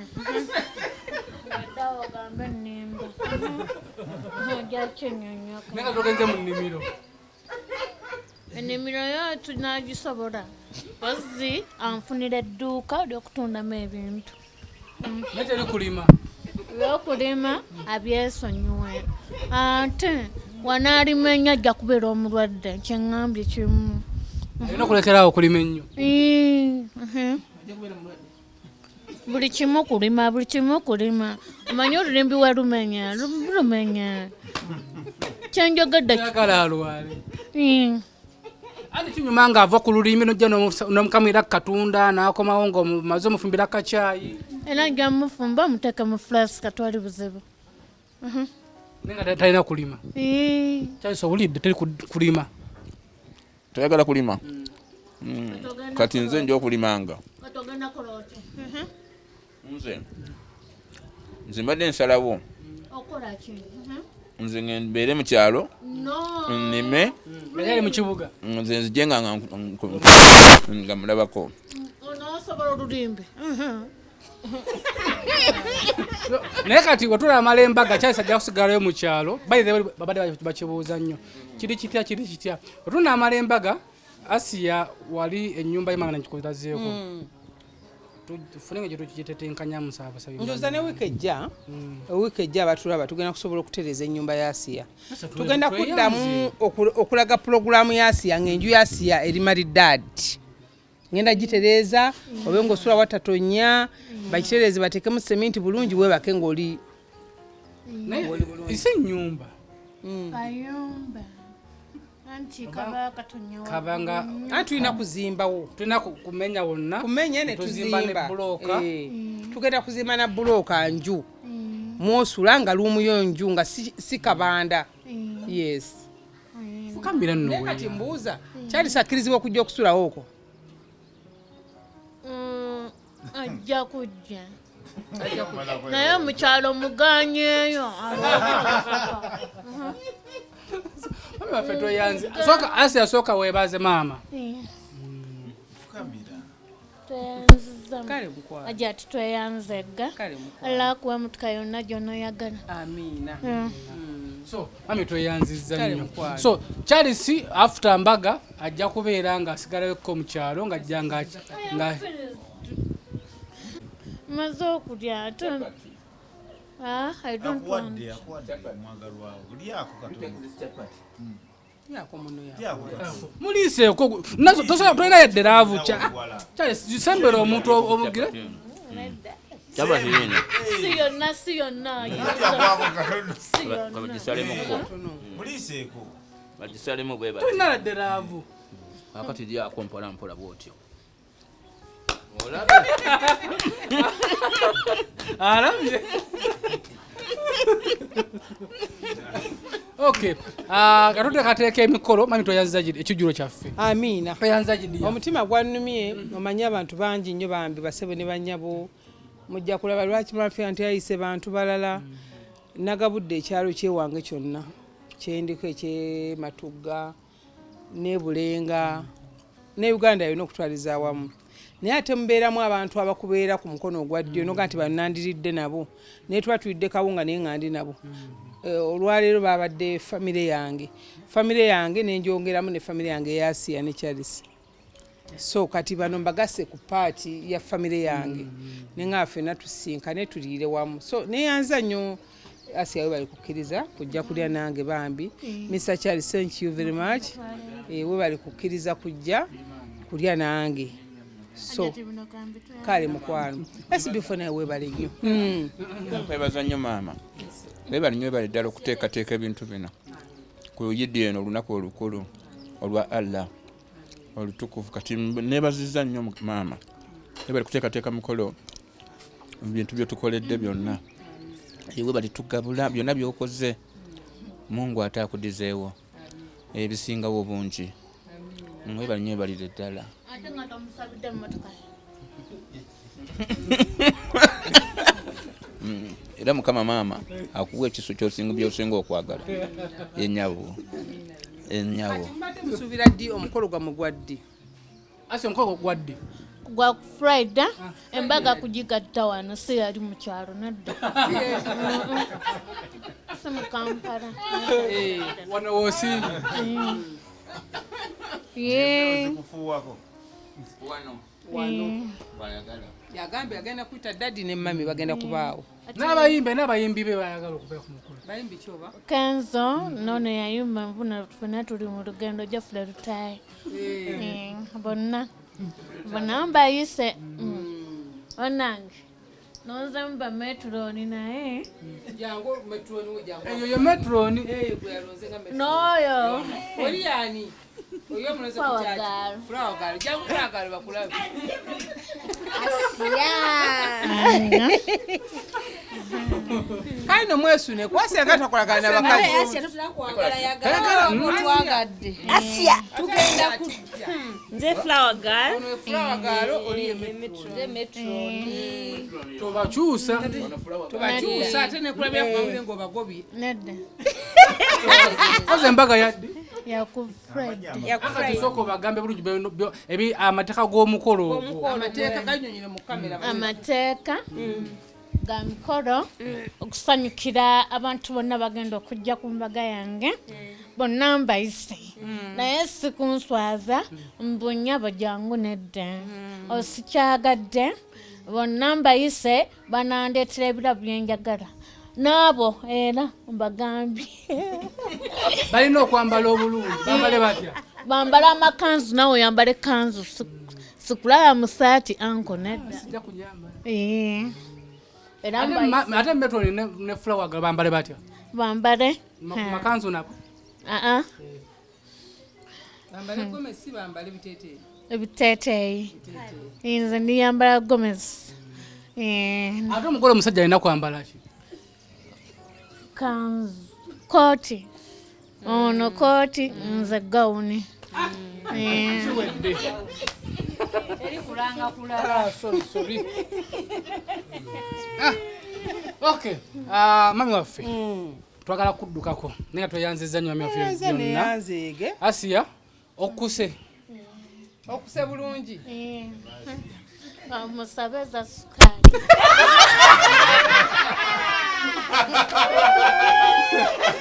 Baddawo ogambe nnimba. Ojja kinnyonnyoka. Naye nga togenze mu nnimiro. Ennimiro yo tunagisobola. Pozi anfunira edduuka ly'okutundamu ebintu. Naye teri kulima. Ebyokulima abyesonyiwe. Ate wanaalima ennyo ajja kubeera omulwadde kye ŋŋambye kimu. Olina okulekera awo okulima ennyo. Buli kimu kulima, buli kimu kulima. Omanyi olulimbi we lumenya, lumenya. Kye njogedde Ayagala alwale. Anti kinyuma ng'ava ku lulimi n'ojja n'omukamwira ku katunda n'akomawo ng'omaze omufumbira kacaayi. Era nja mufumba muteeke mu flask twali buzibu. Naye nga talina kulima. Charles owulidde teri kulima. Toyagala kulima? Kati nze nja okulimanga. Kati ogenda kola otya? Nze mbadde nsalawo. Okola ki? Nze mbeere mu kyalo. No. Nnime. Naye ali mu kibuga. Nze nzije nga mulabako. Onoosobola olulimbi. Naye kati wetulaba embaga Charles ajja kusigalayo mu kyalo. By the way babadde bakibuuza nnyo. Kiri kitya kiri kitya. Wetunaamala embaga Asiya wali ennyumba ye mama nakikulazeeko. Tufune nga gye musaabasa. Ndowooza ne wiiki ejja, wiiki ejja abatulaba tugenda kusobola okutereeza ennyumba ya Asiya. Tugenda kuddamu okulaga pulogulaamu ya Asiya ng'enju ya Asiya eri maridadi. Ngenda gitereeza obe ng'osula watatonya, bakitereeze bateekemu seminti bulungi weebake ng'oli Naye si nnyumba. Kayumba. Anti kaba katonnya Kabanga anti tulina kuzimbawo. Tulina kumenya wonna. Kumenya ne tuzimba ne tuzimba. bulooka. Tugenda kuzimba na bulooka nju. Mwosula nga luumu yo nju nga si kabanda. Yes. Fukamira nno Naye kati mbuuza, Charles akkirizibwa okujja okusulawo okwo? Ajja kujja. Naye mukyalo muganyeeyo. Mami waffe tweyanze. Sooka Asiya sooka weebaze maama. Tweyanziza. Kale mukwano. Ajja tweyanzegga. Kale mukwano. Allah akuwe mutuka yonna gy'onoyagala. Amiina. So mami tweyanzizza Kale nnyo. mukwano. So Charles after mbaga ajja kubeera ng'asigalayo mu kyalo ng'ajja nga Maze okulya ate. I don't want. Akuwadde akuwadde omwagalwawo. Lyako katono. Lyako muno yako. Muliiseeko nazo tosobola tolina yadde laavu Charles sembera omuntu omugire. Chapati yino. Si yonna si yonna. Si yonna. Bagisalemuko. Muliiseeko. Bagisalemu bwe bati. Tolina yadde laavu. Akati lyako mpola mpola bw'otyo. Alabye. Okay. Katuteekateeka emikolo mami tweyanziza ekijjulo kyaffe. Amiina. Tweyanziza Gidiya. Omutima gwannumye, omanyi abantu bangi nnyo bambi basebo ne bannyabo. Mujja kulaba lwaki mafia nti yayise bantu balala. Nagabudde ekyalo kyewange kyonna kyendiko ekyematugga ne Bulenga ne Uganda yonna okutwaliza awamu. Naye ate mubeeramu abantu abakubeera ku mukono ogwa ddyo noga nti banandiridde nabo, naye tuba tulidde kawunga naye nga ndi nabo. Olwaleero babadde famire yange, famire yange nenjongeramu ne famire yange eya Asiya ne Charles. So kati bano mbagase ku paati ya famire yange nenga ffenna tusinkane tuliire wamu. So neyanza nnyo Asiya, webale kukkiriza kujja kulya nange bambi. Mr Charles, thank you very much. Webale kukkiriza kujja kulya nange. So kale mukwano SB4 naye webale nnyo. Nkwebaza nnyo maama, webale nnyo, webale ddala okuteekateeka ebintu bino ku Yidi eno, olunaku olukulu olwa Allah olutukuvu. Kati neebazizza nnyo maama, webale kuteekateeka mukolo, bintu byotukoledde byonna, webale tugabula byonna byokoze. Mungu ate akudizeewo ebisingawo obungi. Webale nnyo, webalire ddala. Ate nga tomusabidde mmotoka. Era Mukama maama akuwa ekisu kyosinga byosinga okwagala, ennyabo, ennyabo. Mbadde musuubira ddi omukolo gwammwe gwa ddi? Asi, omukolo gwa ddi? Gwa Friday, embaga kugigatta wano, si yali mu kyalo nedda, si mu Kampala. Wano woosiimye. Ye. Kufuuwako. Wano. Bwayagala. Yagambye agenda kuyita daddy ne mummy, bagenda kubaawo. N'abayimbi be bayagala okubeera ku mukolo. Bayimbi kyoba? Kenzo nono yayimba nvuna, ffenna tuli mu lugendo, Jeffrey Lutayi. Bonna bonna mbayise. Onange nonzemu ba matron naye. Jangu matron we, jangu. Eyo ye matron. Eh, gwe yalonze nga matron. N'oyo. Oli yani? Oyo omulonze ku Flower kyaki? girl. Flower girl. Jangu flower girl bakulabe. Asiya. Kale no mwesune kwasi nga takolagana n'abakazi. Ate Asiya tetulakwagala yagala twagadde. Asiya. Tugenda ku Nze flower girl. Ono flower girl, oli ye matron. Nze matron. Tobakyusa. Tobakyusa ate nekulabira ku mawulire ng'obagobye. Nedda. Koze embaga yaddi? Yaku Friday. Kati sooka obagambe bulungi amateeka g'omukolo ogwo. Amateeka ganyonyere mu kamera. Amateeka ga mikolo okusanyukira abantu bonna bagenda okujja ku mbaga yange, bonna mbayise, naye si kunswaza mbunyabo jangu nedda, osikyagadde. Bonna mbayise, banandeetera ebirabo byenjagala n'abo era mbagambye. Balina okwambala obulungi, bambale batya? Bambale amakanzu, nawe oyambale kanzu. Sikulaba mu saati anko, nedda. Sijja kunyambala. Era Ate mbayise. Ate matron ne flower girl bambale batya? Bambale Makanzu nabo? Aa. Bambale gomesi, bambale biteeteeyi. Ebiteeteeyi, nze ndiyambala gomesi. Ate omugole omusajja alina kwambala ki? Kanzu, kooti, ono kooti, nze gawuni. Kiwedde. Teri kulanga kulala. Ah, sorry, sorry. Ah, okay. Ah, mami waffe twagala kuddukako naye nga tweyanzizza nnyo mami waffe. Neyanze. Byonna. Neyanzeege. Asiya, okkuse? Okuse bulungi. Musabe za sukaali.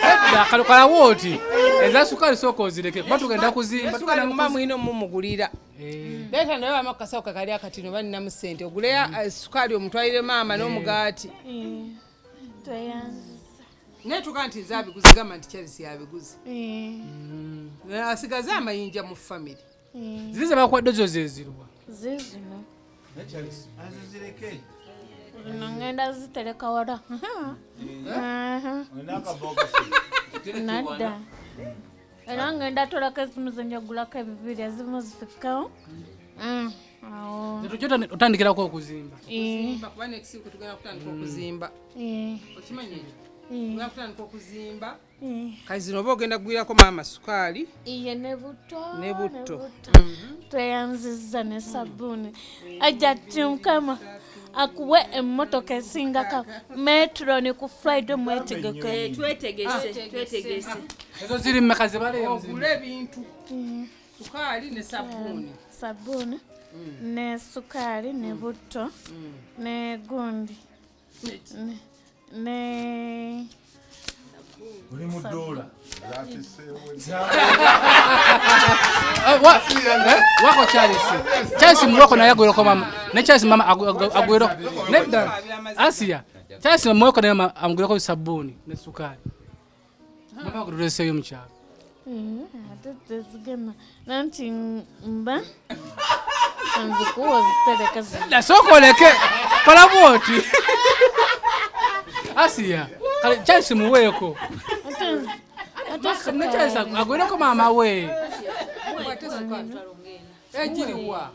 Edda kalawo oti eza sukaali sooka ozireke kuba tugenda kuzimba. Tugenda muma mwino mumugulira. Leeta naye wama kasawo kakali akatino balinamu ssente, oguleyo sukaali omutwalire maama n'omugaati. Tweyanziza. Naye tuga nti nze abiguze, gamba nti Charles yabiguze. Asigaze amayinja mu famire. Ziri ze bakwadde zo zezirwa? Zizino. Azizireke. Zino ngenda zitereka wala. Olina akabokisi. Nadda era ngenda tolako ezimu zenjagulako ebiviiri, ezimu zifikkawo. Awo. Tujja otandikirako okuzimba. Okuzimba, kuba next week tugenda kutandika okuzimba. Okimanyi ekyo? Tugenda kutandika okuzimba. Kati zino oba ogenda kugwirako maama sukaali. Iye, ne buto. Ne butto. Tweyanziza ne sabbuuni, ajja ti Mukama Akuwe emmotoka esingako metron ku Friday mwetegeke. Eh, twetegese, twetegese. Ezo ziri mmeka zibaleyo? Ogule ebintu, sukaali ne sabbuuni. Sabbuuni ne sukaali ne butto ne gundi ne Oli mu ddoola. Wako Charles. Charles muweko naye agwireko mama. Ne Charles mama agwireko. Nedda. Asia. Charles muweko naye mama amugwireko sabbuuni ne sukaali. Mama akutuleseeyo mu kyalo. Ate tezigema nanti mba nzikuwa zitereka Nedda sooka oleke. Kola bw'oti. Asia. Kale Charles muweeko. Ate Ne Charles agwireko maama we. Egiriwa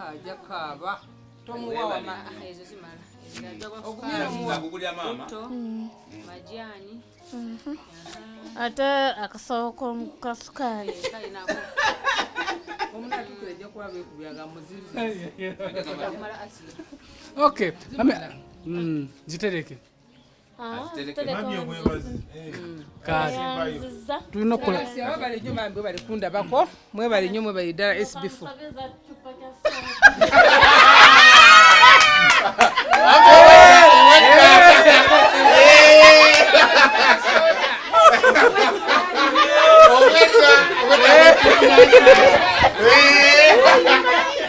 ajja kaaba tomuwa wama. Agugulira maama. Majani. Ate akasawo ka sukaali. Omunatukira ejja kuba beekubyaga muzizi. Okay. Mami, zitereke. Kale. Tulina okukola. Mwebale nnyo bambi, mwebale kundabako, mwebale nnyo, mwebale ddala SB4.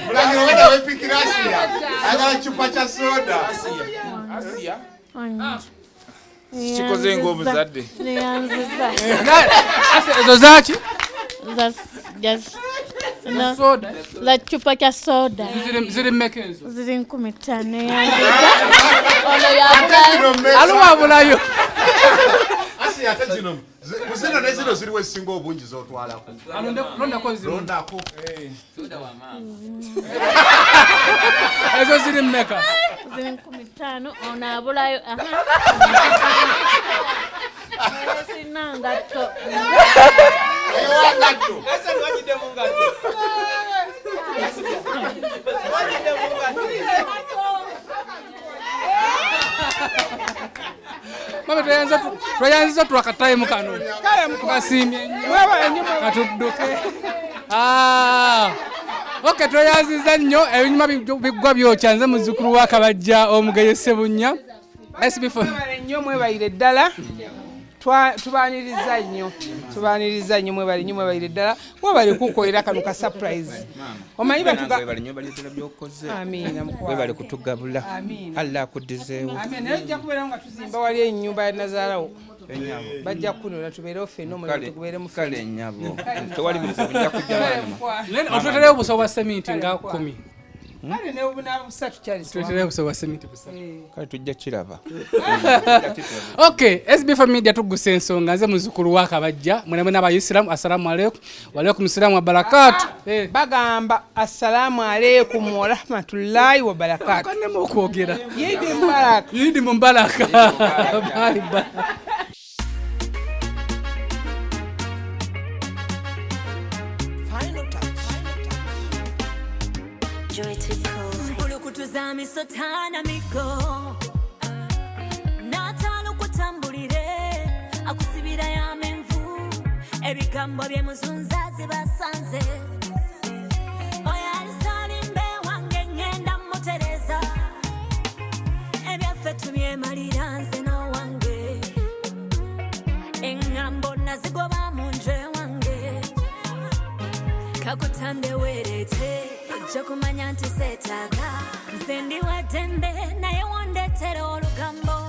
Mulangira obwedda weepikira Asiya. Ayagala cupa kya soda. Asiya. Kikoze ng'obuzadde. Neyanziza. Asia, ezo zaaki? Za soda? Za cupa kya soda. Ziri mmeka ezo? Ziri 5000. Neyanziza. Ono yabulayo. Aliwo abulayo. Asiya ate zino ku zino ne zino ziriwo ezisinga obungi z'otwalako. Londako zimu. Londako. Ezo ziri mmeka? Ziri 5000. Ono abulayo. Aha. Sina ngatto. Mama tweyanziza twakatayimu kano. Tukasiimye nnyo. Katudduke. Ah. Okay, tweyanziza nnyo ebinyuma biggwa byokya nze muzzukulu wa Kabajja omugeye Ssebunya. SB4. Mwebale nnyo, mwebalire ddala. Tubaaniriza nnyo, tubaaniriza nnyo, mwebale nnyo, mwebalire ddala, mwebale kunkolera kano ka surprise. Omanyi batuga Webale nnyo, webale ddala by'okoze. Amiina, mukwano. Webale kutugabula. Amiina. Allah akuddizeewo. Amiina, naye ojja kubeerawo nga tuzimba wali ennyumba ya nazaalawo. Ennyabo. Bajja kunona tubeerewo ffenna omulimu Kale, tugubeeremu. kale nnyabo. Tewali bizibu nja kujja maama. Nene otuleetereyo obusa bwa seminti nga 10. Kale ne obuna busatu Charles. Tuletereyo obusa bwa seminti busatu. Kale tujja kiraba. Okay, SB4 Media tugusa ensonga nze muzzukulu wa Kabajja mwena mwena abayisiraamu assalamu alaikum wa alaikum salaam wa barakatuh. Bagamba assalamu alaikum wa rahmatullahi wa barakatuh. Kanema okwogera. Yidi mubaraka. Yidi mubaraka. Bye bye. Mpulukutu za misotana migo n'ataano kutambulire akusibira y'amenvu ebigambo bye muzunza zibasanze oyo alisalimbe wange ŋŋenda mutereza ebyaffe tumyemalira nze n'owange eŋŋambo nazigoba mu nju ewange kakutande weerete ojja kumanya nti seetaaga nze ndi wa ddembe naye wondeetera olugambo.